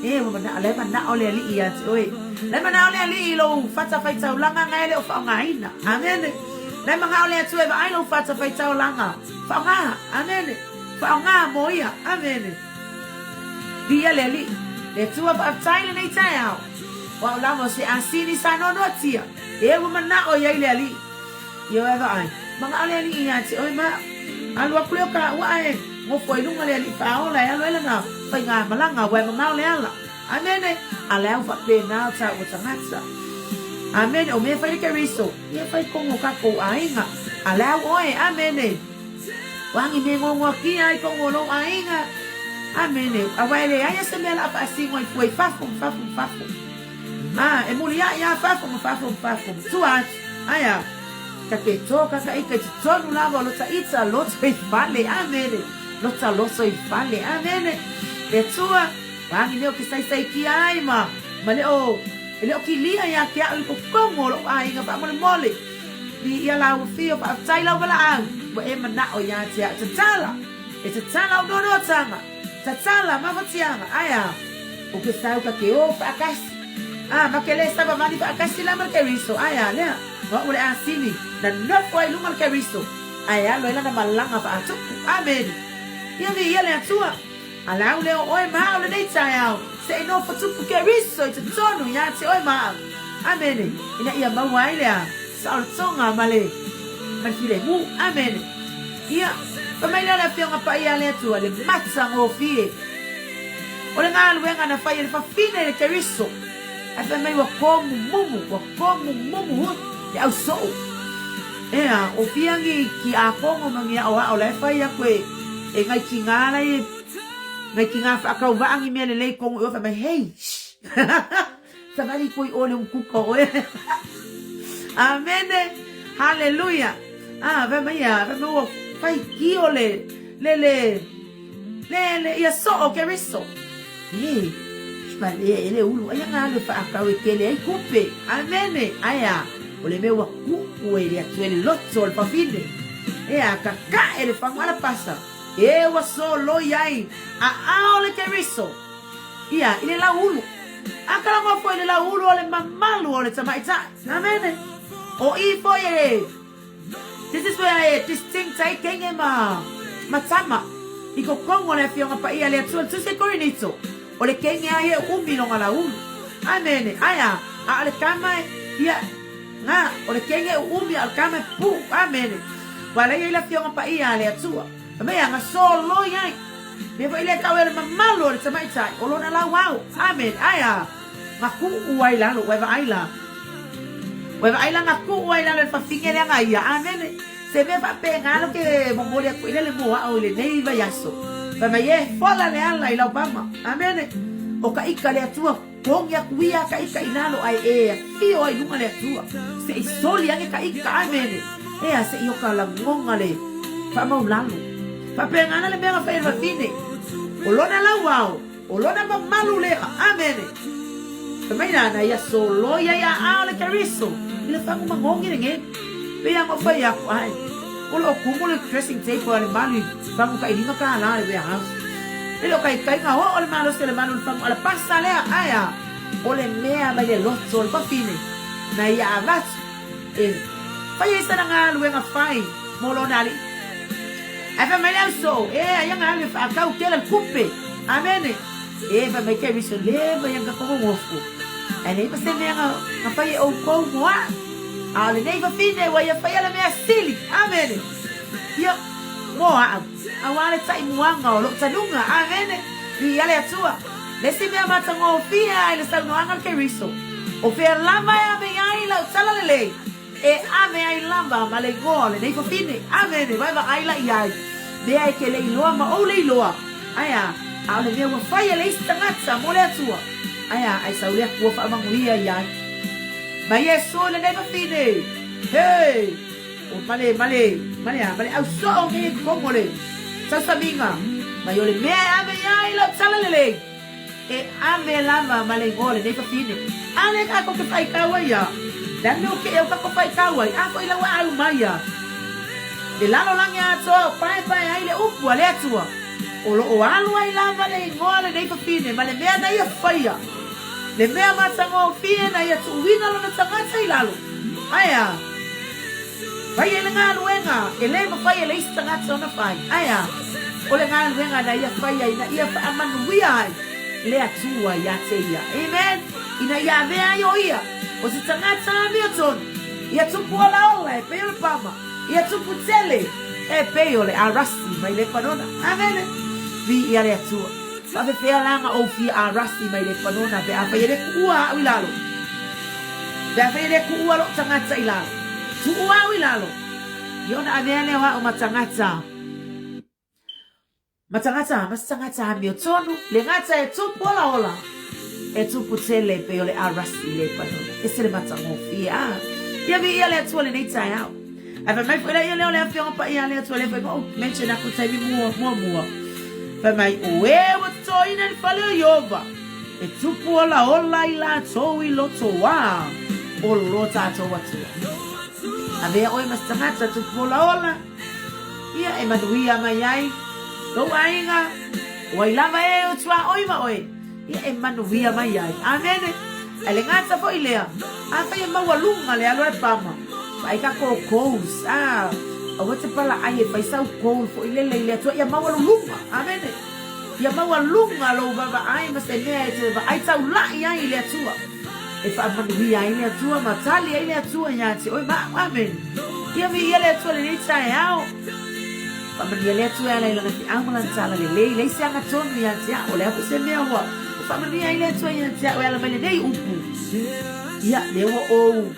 B: E, ua manao, la e manao le alii ia te oe. La e manao le alii i lou fatafaitaulaga nga e le o faaaogaina. Amene. Na e magao le Atua e vaai lou fatafaitaulaga. Faaaoga. Amene. Faaaoga mo ia. Amene. Viia le Alii. Le Atua faafetai lenei taeao. O au lava o se asini sa noanoatia. E ua manao i ai le Alii. Ia oe vaai. Magao le Alii ia te oe ma au. Alu atu lea o ka ua ae gofo ai luga le Alii faaola e alu ai lana faiga malaga ua e mamao le ala. Amene. A le au faapena o taua tagata. Amene. O mea fai le Keriso, ia fai kogo o kakou aiga. A le au oe. Amene. O agi me ngogoa kia ai kogo o lou aiga. Amene. Aua e leai a se mea la faasino ai fua i fafo ma fafo ma fafo. A, e muliaʻi a fafo ma fafo ma fafo ma tua atu. Ae a? Ka ke tō ka ka ika i totonu lava o lota ita loto i fale. Amene. Lota loto i fale. Amene. Le Atua. Agi mea o ke saisai kia ai ma, ma le o, e le o kilia iā ke aʻu i kokogo o loʻu ʻāiga faamolemole. I ia lāua fio faafetai lau walaʻau, ua e manaʻo iā te aʻu tatala. E tatala o noanoatanga, tatala mafatiaga, ae a, o ke sau ka ke ō faakasi. A, ma ke le sawawali faakasi la ma le Keriso, ae a, lea, o aʻu le asini, na nofo ai lunga le Keriso, ae alo ai lana malaga faatupu. Amene. Ia vi ia le Atua. A le au lea o oe ma au lenei taeao, se i nofo tupu Keriso i totonu iā te oe ma au. Amene. Ina ia maua ai lea saolotoga ma le, ma le filemu. Amene. Ia, fai mai lea o le Afioga Paia a le Atua, le matagofie o le galuega na fai e le fafine i le Keriso, ae fai mai ua komumumu, ua komumumu hui le au soo. Ea, o fia ngi ki akongo ma ngi aʻoaʻo la e fai aku e, e ngai ki ngā la e, ngai ki ngā whaakauwaa ngi mea lelei kongo i oe, fai mai, hei, shh, sawali koi oe le umkuka oe. Amene, haleluia. Ah, fai mai ia, fai mai ua fai kio le, le, le, le, le, ia soo Keriso. E, male e le ulu, aia ngā alu e whaakau e kele ai kupe. Amene, aia, o le mea ua kuʻu e le Atua e le loto o le fafine. Ea, ka kaʻe le fagu alapasa, e ua soloi ai a ao le Keriso. Ia, i le lau ulu. A kalagoa foi i le lau ulu o le mamalu o le tamaitai. Amene. O i foi e This is where e distinct ai kenge ma ma tama i kokogo o le Afioga Paia a le Atua le Tusi Korinito o le kenge ai e umi longa laulu. Amene. Ae a? A o le kama e, ia, nga, o le kenge e umi a o le kama e pu. Amene. Ua ala ia i le Afioga Paia a le Atua. Fai mai a nga soloi ai. Mea foi lea tau e o le mamalu o le tamaitai o lona lauao. Amene. Ae a? Nga kuu ai lalo, ua e vaai la. Ua e vaai la nga kuu ai lalo e le fafine lea nga ia. Amene. Se mea faapena lo ke momoli atu i le le moao i lenei vaiaso. Fai mai e fola le ala i lau pama. Amene. O ka ika le Atua kogi aku ia ka ika i lalo ae e afio ai luga le Atua. Se i soli ane ka ika. Amene. Ea se i oka lagoga le faamaulalo. Faapena ana le mea nga fai e le fafine. O lona lauao. O lona mamalu lea. Amene. Fai mai la na ia soloi ai a ao le Keriso i le fagu magogi lenei. Pei a fai aku ai. O lo o kumu le dressing table a le malu i fagu ka ilima ka la le warehouse. E le o kai kai nga o le malosi o le malu le fagu ala pasa lea ai a. O le mea mai le loto o le fafine na ia avatu e fai ai sana galuega fai mo lona alii. Ae fai mai le au soo, e aia nga alu e faakau kela le kupe. Amene. E fai mai ke riso leva ia nga kogogofo. Ae leai ma se mea nga, nga fai e oukou mo aʻu. A o lenei fafine ua ia faia le mea sili. Amene. Ia, mo aʻu. Auā le taimuaga o lou tanuga. Amene. Viia le Atua. Le isi mea matagofie ai le saunoaga a le Keriso, o fea lava e ave i ai lau talalelei, E ave ai lava ma le igoa o lenei fafine. Amene, vaevaai la i ai, mea e ke le iloa ma ou le iloa. Ae a, a o le mea ua fai e le isi tagata mo le Atua. Ae a, ae sau le Atua faamanuia i ai. Ma Iesu i lenei fafine. He! O male, male, male a, male au soo nei e totonu o le sausamiga, mai o le mea e ave i ai lau talalelei. E ave lava ma le igoa o lenei fafine. A le kākou ke faikau ai ia. Le a le mea o ke eo kākou faikau ai, a foʻi la ua au mai ia. Le lalolagi atoa o paepae ai le upu a le Atua. O lo o alu ai lava le igoa o lenei fafine ma le mea na ia faia. Le mea matagofie na ia tuuina lona tagata i lalo. Ae a? Fai ai le galuega e lē mafai e le isi tagata ona fai. Ae a? O le galuega na Ia faia ina ia faamanuia ai le Atua iā te Ia. Amen! Ina ia avea ai o Ia o se tagata amiotonu, ia tupu olaola e pei o le pama, ia tupu tele e pei o le arasi mai Lepanona. Amene! Viia le Atua. Faafefea la na ou fia arasi mai Lepanona pe afai e le kuua au i lalo? Pe afai e le kuua lou tagata i lalo, tuua au i lalo, ia ona avea lea o au ma tagata. Ma tagata, ma se tagata amiotonu, le gata e tupu olaola, e tupu tele e pei o le arasi i Lepanona. Ese le matagofie, a! Ia viia le Atua lenei taeao. Ae fai mai foi la ia lea o le Afioga Paia a le Atua lea foi ua ou mention aku i le taimi muamua. Fai mai, O e ua totoina i le fale o Ieova, e tupu olaola i latou i lotoā o lo tatou Atua. Avea oe ma se tagata tupu olaola, ia e manuia mai ai lou aiga, o ai lava e o tuaoi ma oe, ia e manuia mai ai. Amene. Ae le gata foi lea, afai e maualuga le alu a le pama, vaai tatou goals, a, aua te palaai e fai sau goal foi lele i le Atua, ia maualuluga. Amene. Ia maualuga lou vaavaai ma se mea e te vaai taulai ai i le Atua. E faamanuia ai le Atua ma tali ai le Atua iā te oe ma au. Amene. Ia viia le Atua lenei taeao. Faamanuia le Atua e ala i lana feau ma lana tala lelei, leai se agatonu ia te au, o le a foi se mea ua faamanuia ai le Atua ia te au e ala mai lenei upu. Ia, lea ua ou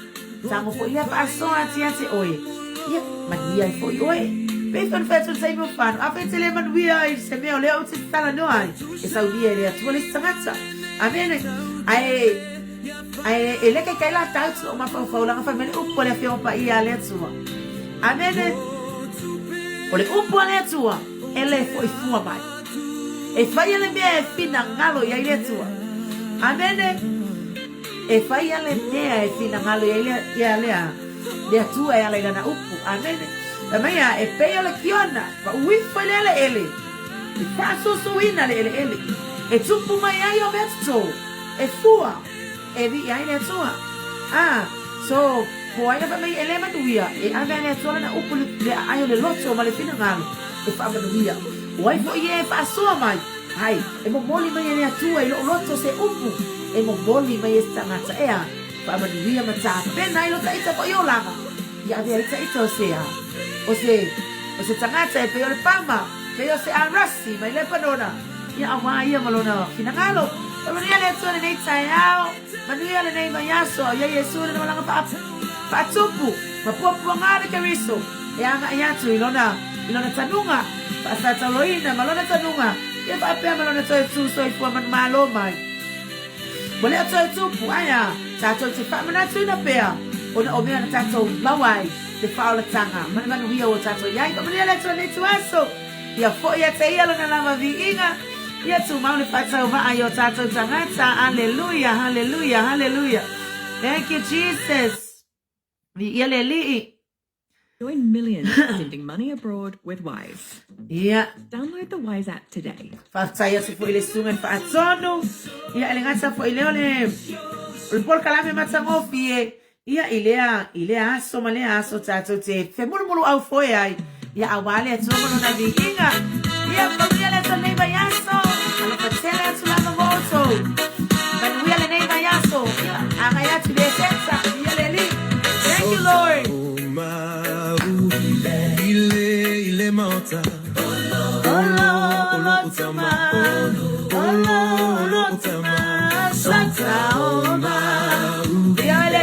B: tago foi lea faasoa atu ia te oe, ia, manuia ai foi oe. Pei foi ona fai atu i le taimi o Fano, afai e te le manuia ai i se mea o lea ou te talanoa ai, e saunia e le Atua le isi tagata. Amene. Ae, ae e le kaikai la tau lou mafaufau leaga fai mai le upu a le Afioga Paia a le Atua. Amene. O le upu a le Atua, e le fo'i fua mai. E faia le mea e finagalo i ai le Atua. Amene. E faia le mea e finagalo i ai le, ia le, le Atua e ala i lana upu. Amene. Fai mai a, e pei o le kiona, pa'u ifo i le eleele, e fa'asuasuina le eleele, e tupu mai ai o mea totō, e fua. E viia ai le Atua. A, so, po ai na fai mai e le manuia, e ave a le Atua lana upu i le aai o le loto ma le finagalo, e faamanuia. O ai foi e faasoa mai, ai, e momoli mai e le Atua i lou loto se upu, e momoli mai e se tagata, ea, faamanuia ma tapena ai lo taita foi olaga, ia ave ai taita o se a, o se, o se tagata e pei o le pama, pei o se arasi mai Lepanona. Ia auā ia ma lona finagalo. E manuia le Atua lenei taeao, manuia lenei vaiaso, ia Iesu lona malaga faatupu, ma puapuaga le Keriso, e agai atu i lona, i lona tanuga, faasataoloina ma lona tanuga, ia faapea ma lona toe tu soifua manumalo mai. Ua lea toe tupu, ae a, tatou te faamanatuina pea, ona o mea na tatou maua ai le faaolatanga ma le manuia ua tatou i ai. Faamanuia le Atua lenei ituaso. Ia foi ia te ia lona lava viiga, ia tumau le faatauvaa i o tatou tagata. Aleluia, haleluia, haleluia. Thank you, Jesus. Viia le Alii.
C: Join millions sending money abroad with Wise.
B: Ia.
C: Download the Wise app today.
B: Faafetai atu foi i le susuga i le faatonu. Ia, e le gata foi lea o le, o le polokalame matagofie. Ia, i lea, i lea aso ma lea aso tatou te femulumuluau foe ai, ia auā le Atua ma Lona viiga. Ia, manuia le Atua lenei vaiaso, alofa tele atu lava mo outou. Manuia lenei vaiaso, ia, agai atu i le Eseta, ia le Alii. Thank you, Lord. Olo, olo tama, olo, olo tama, sata oma. Ia le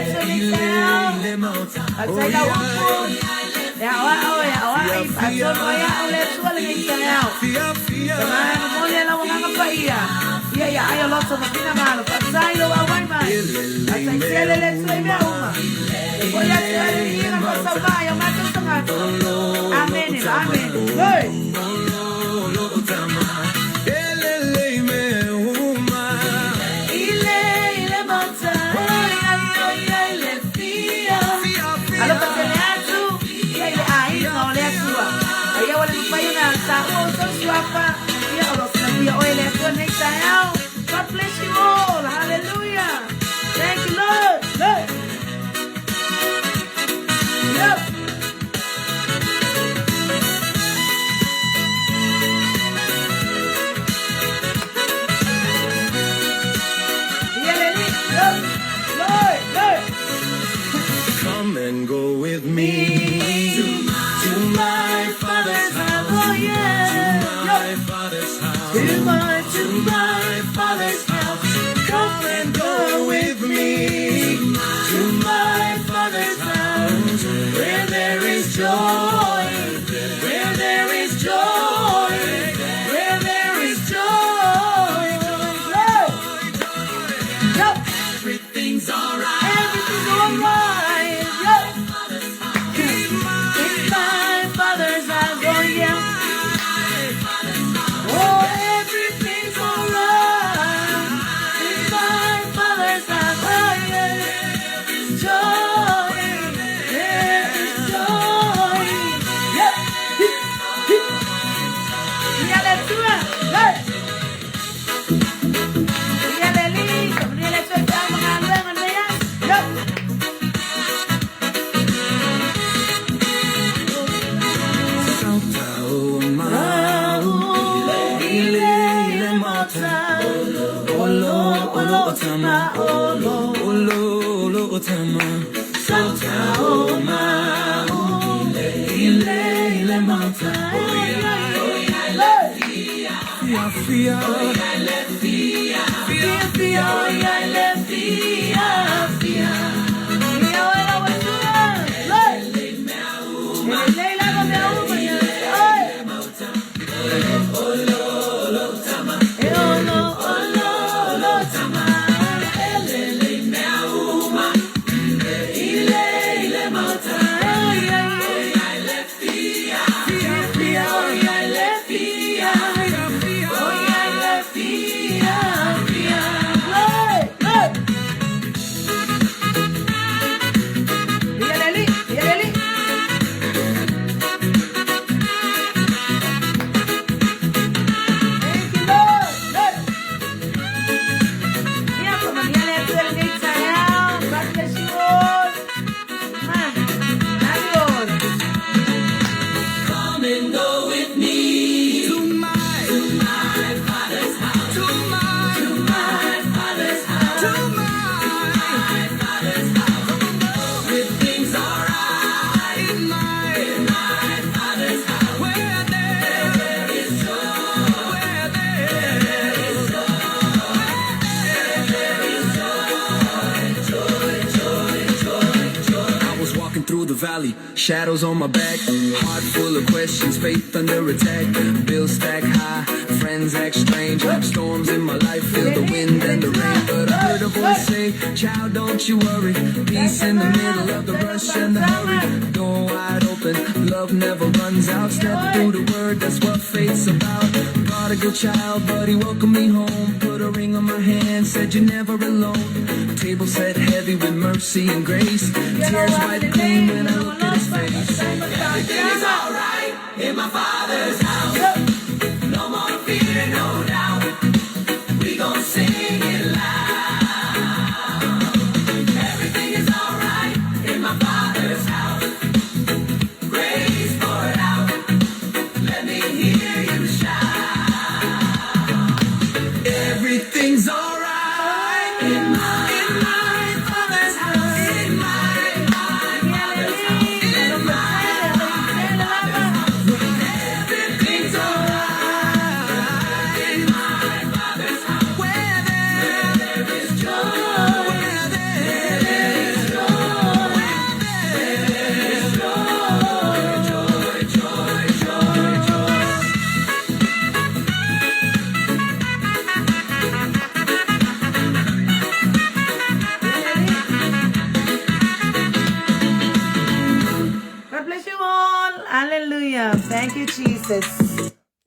B: Faafetai lau upu, e aoao, e aoai, faatonu ai au le Atua lenei taeao. Tama e momoli e lau agaga paia, ia ia ai o loto ma finagalo, faafetai lou auai mai. Faafetai tele le Atua i mea uma. E foi atu ai le viiga ma faasaumaa i o matou tagata. Amene ma amene. Hey! Alofa tele atu ia i le aiga o le Atua. A ia ua le mafai ona taua outou suafa, ia o lo o silafia oe e le Atua nei taeao. God bless you all.
A: To my father's house. Come and go with me. To my father's house. Where there is joy. Where there is joy. Where there is joy.
B: Yup.
A: Everything's alright.
B: Everything's alright. Yup. In my father's house, oh yeah. Oh, everything's alright. In my father's house, oh yeah. Joy, there is joy. Yup. Hey. Yup.
A: Olo, olo, otama, olo, olo, olo, otama. Sauta o ma, ile, ile, ile mata. Fia, fia, fia, fia, fia, fia.
B: Thank you, Lord. Lord. God bless you all. Adios.
A: Come and go with me to my, to my father's house. To my, to my father's house. To my, father's house. Everything's alright in my, in my father's house. Where there is joy. Where there is joy. Where there is joy. Joy, joy, joy, joy.
D: I was walking through the valley, shadows on my back, heart full of questions, faith under attack, bills stack high, friends act strange, storms in my life, feel the wind and the rain. But I heard a voice say, Child, don't you worry, peace in the middle of the rush and the hurry. Door wide open, love never runs out. Step through the word, that's what faith's about. Prodigal child, but he welcomed me home, put a ring on my hand, said you're never alone. Table set heavy with mercy and grace. Tears wiped clean when I look at his face.
A: Everything is alright in my father's house. No more fear, no doubt. We gon' sing it loud. Everything is alright in my father's house. Grace poured out. Let me hear you shout.
D: Everything's alright in my, in my father's house. In my, my father's house. In my, my father's house. Everything's alright in my father's house. Where there is joy. Where there is joy. Where there is joy. Joy, joy, joy, joy.
B: God bless you all. Hallelujah. Thank you, Jesus.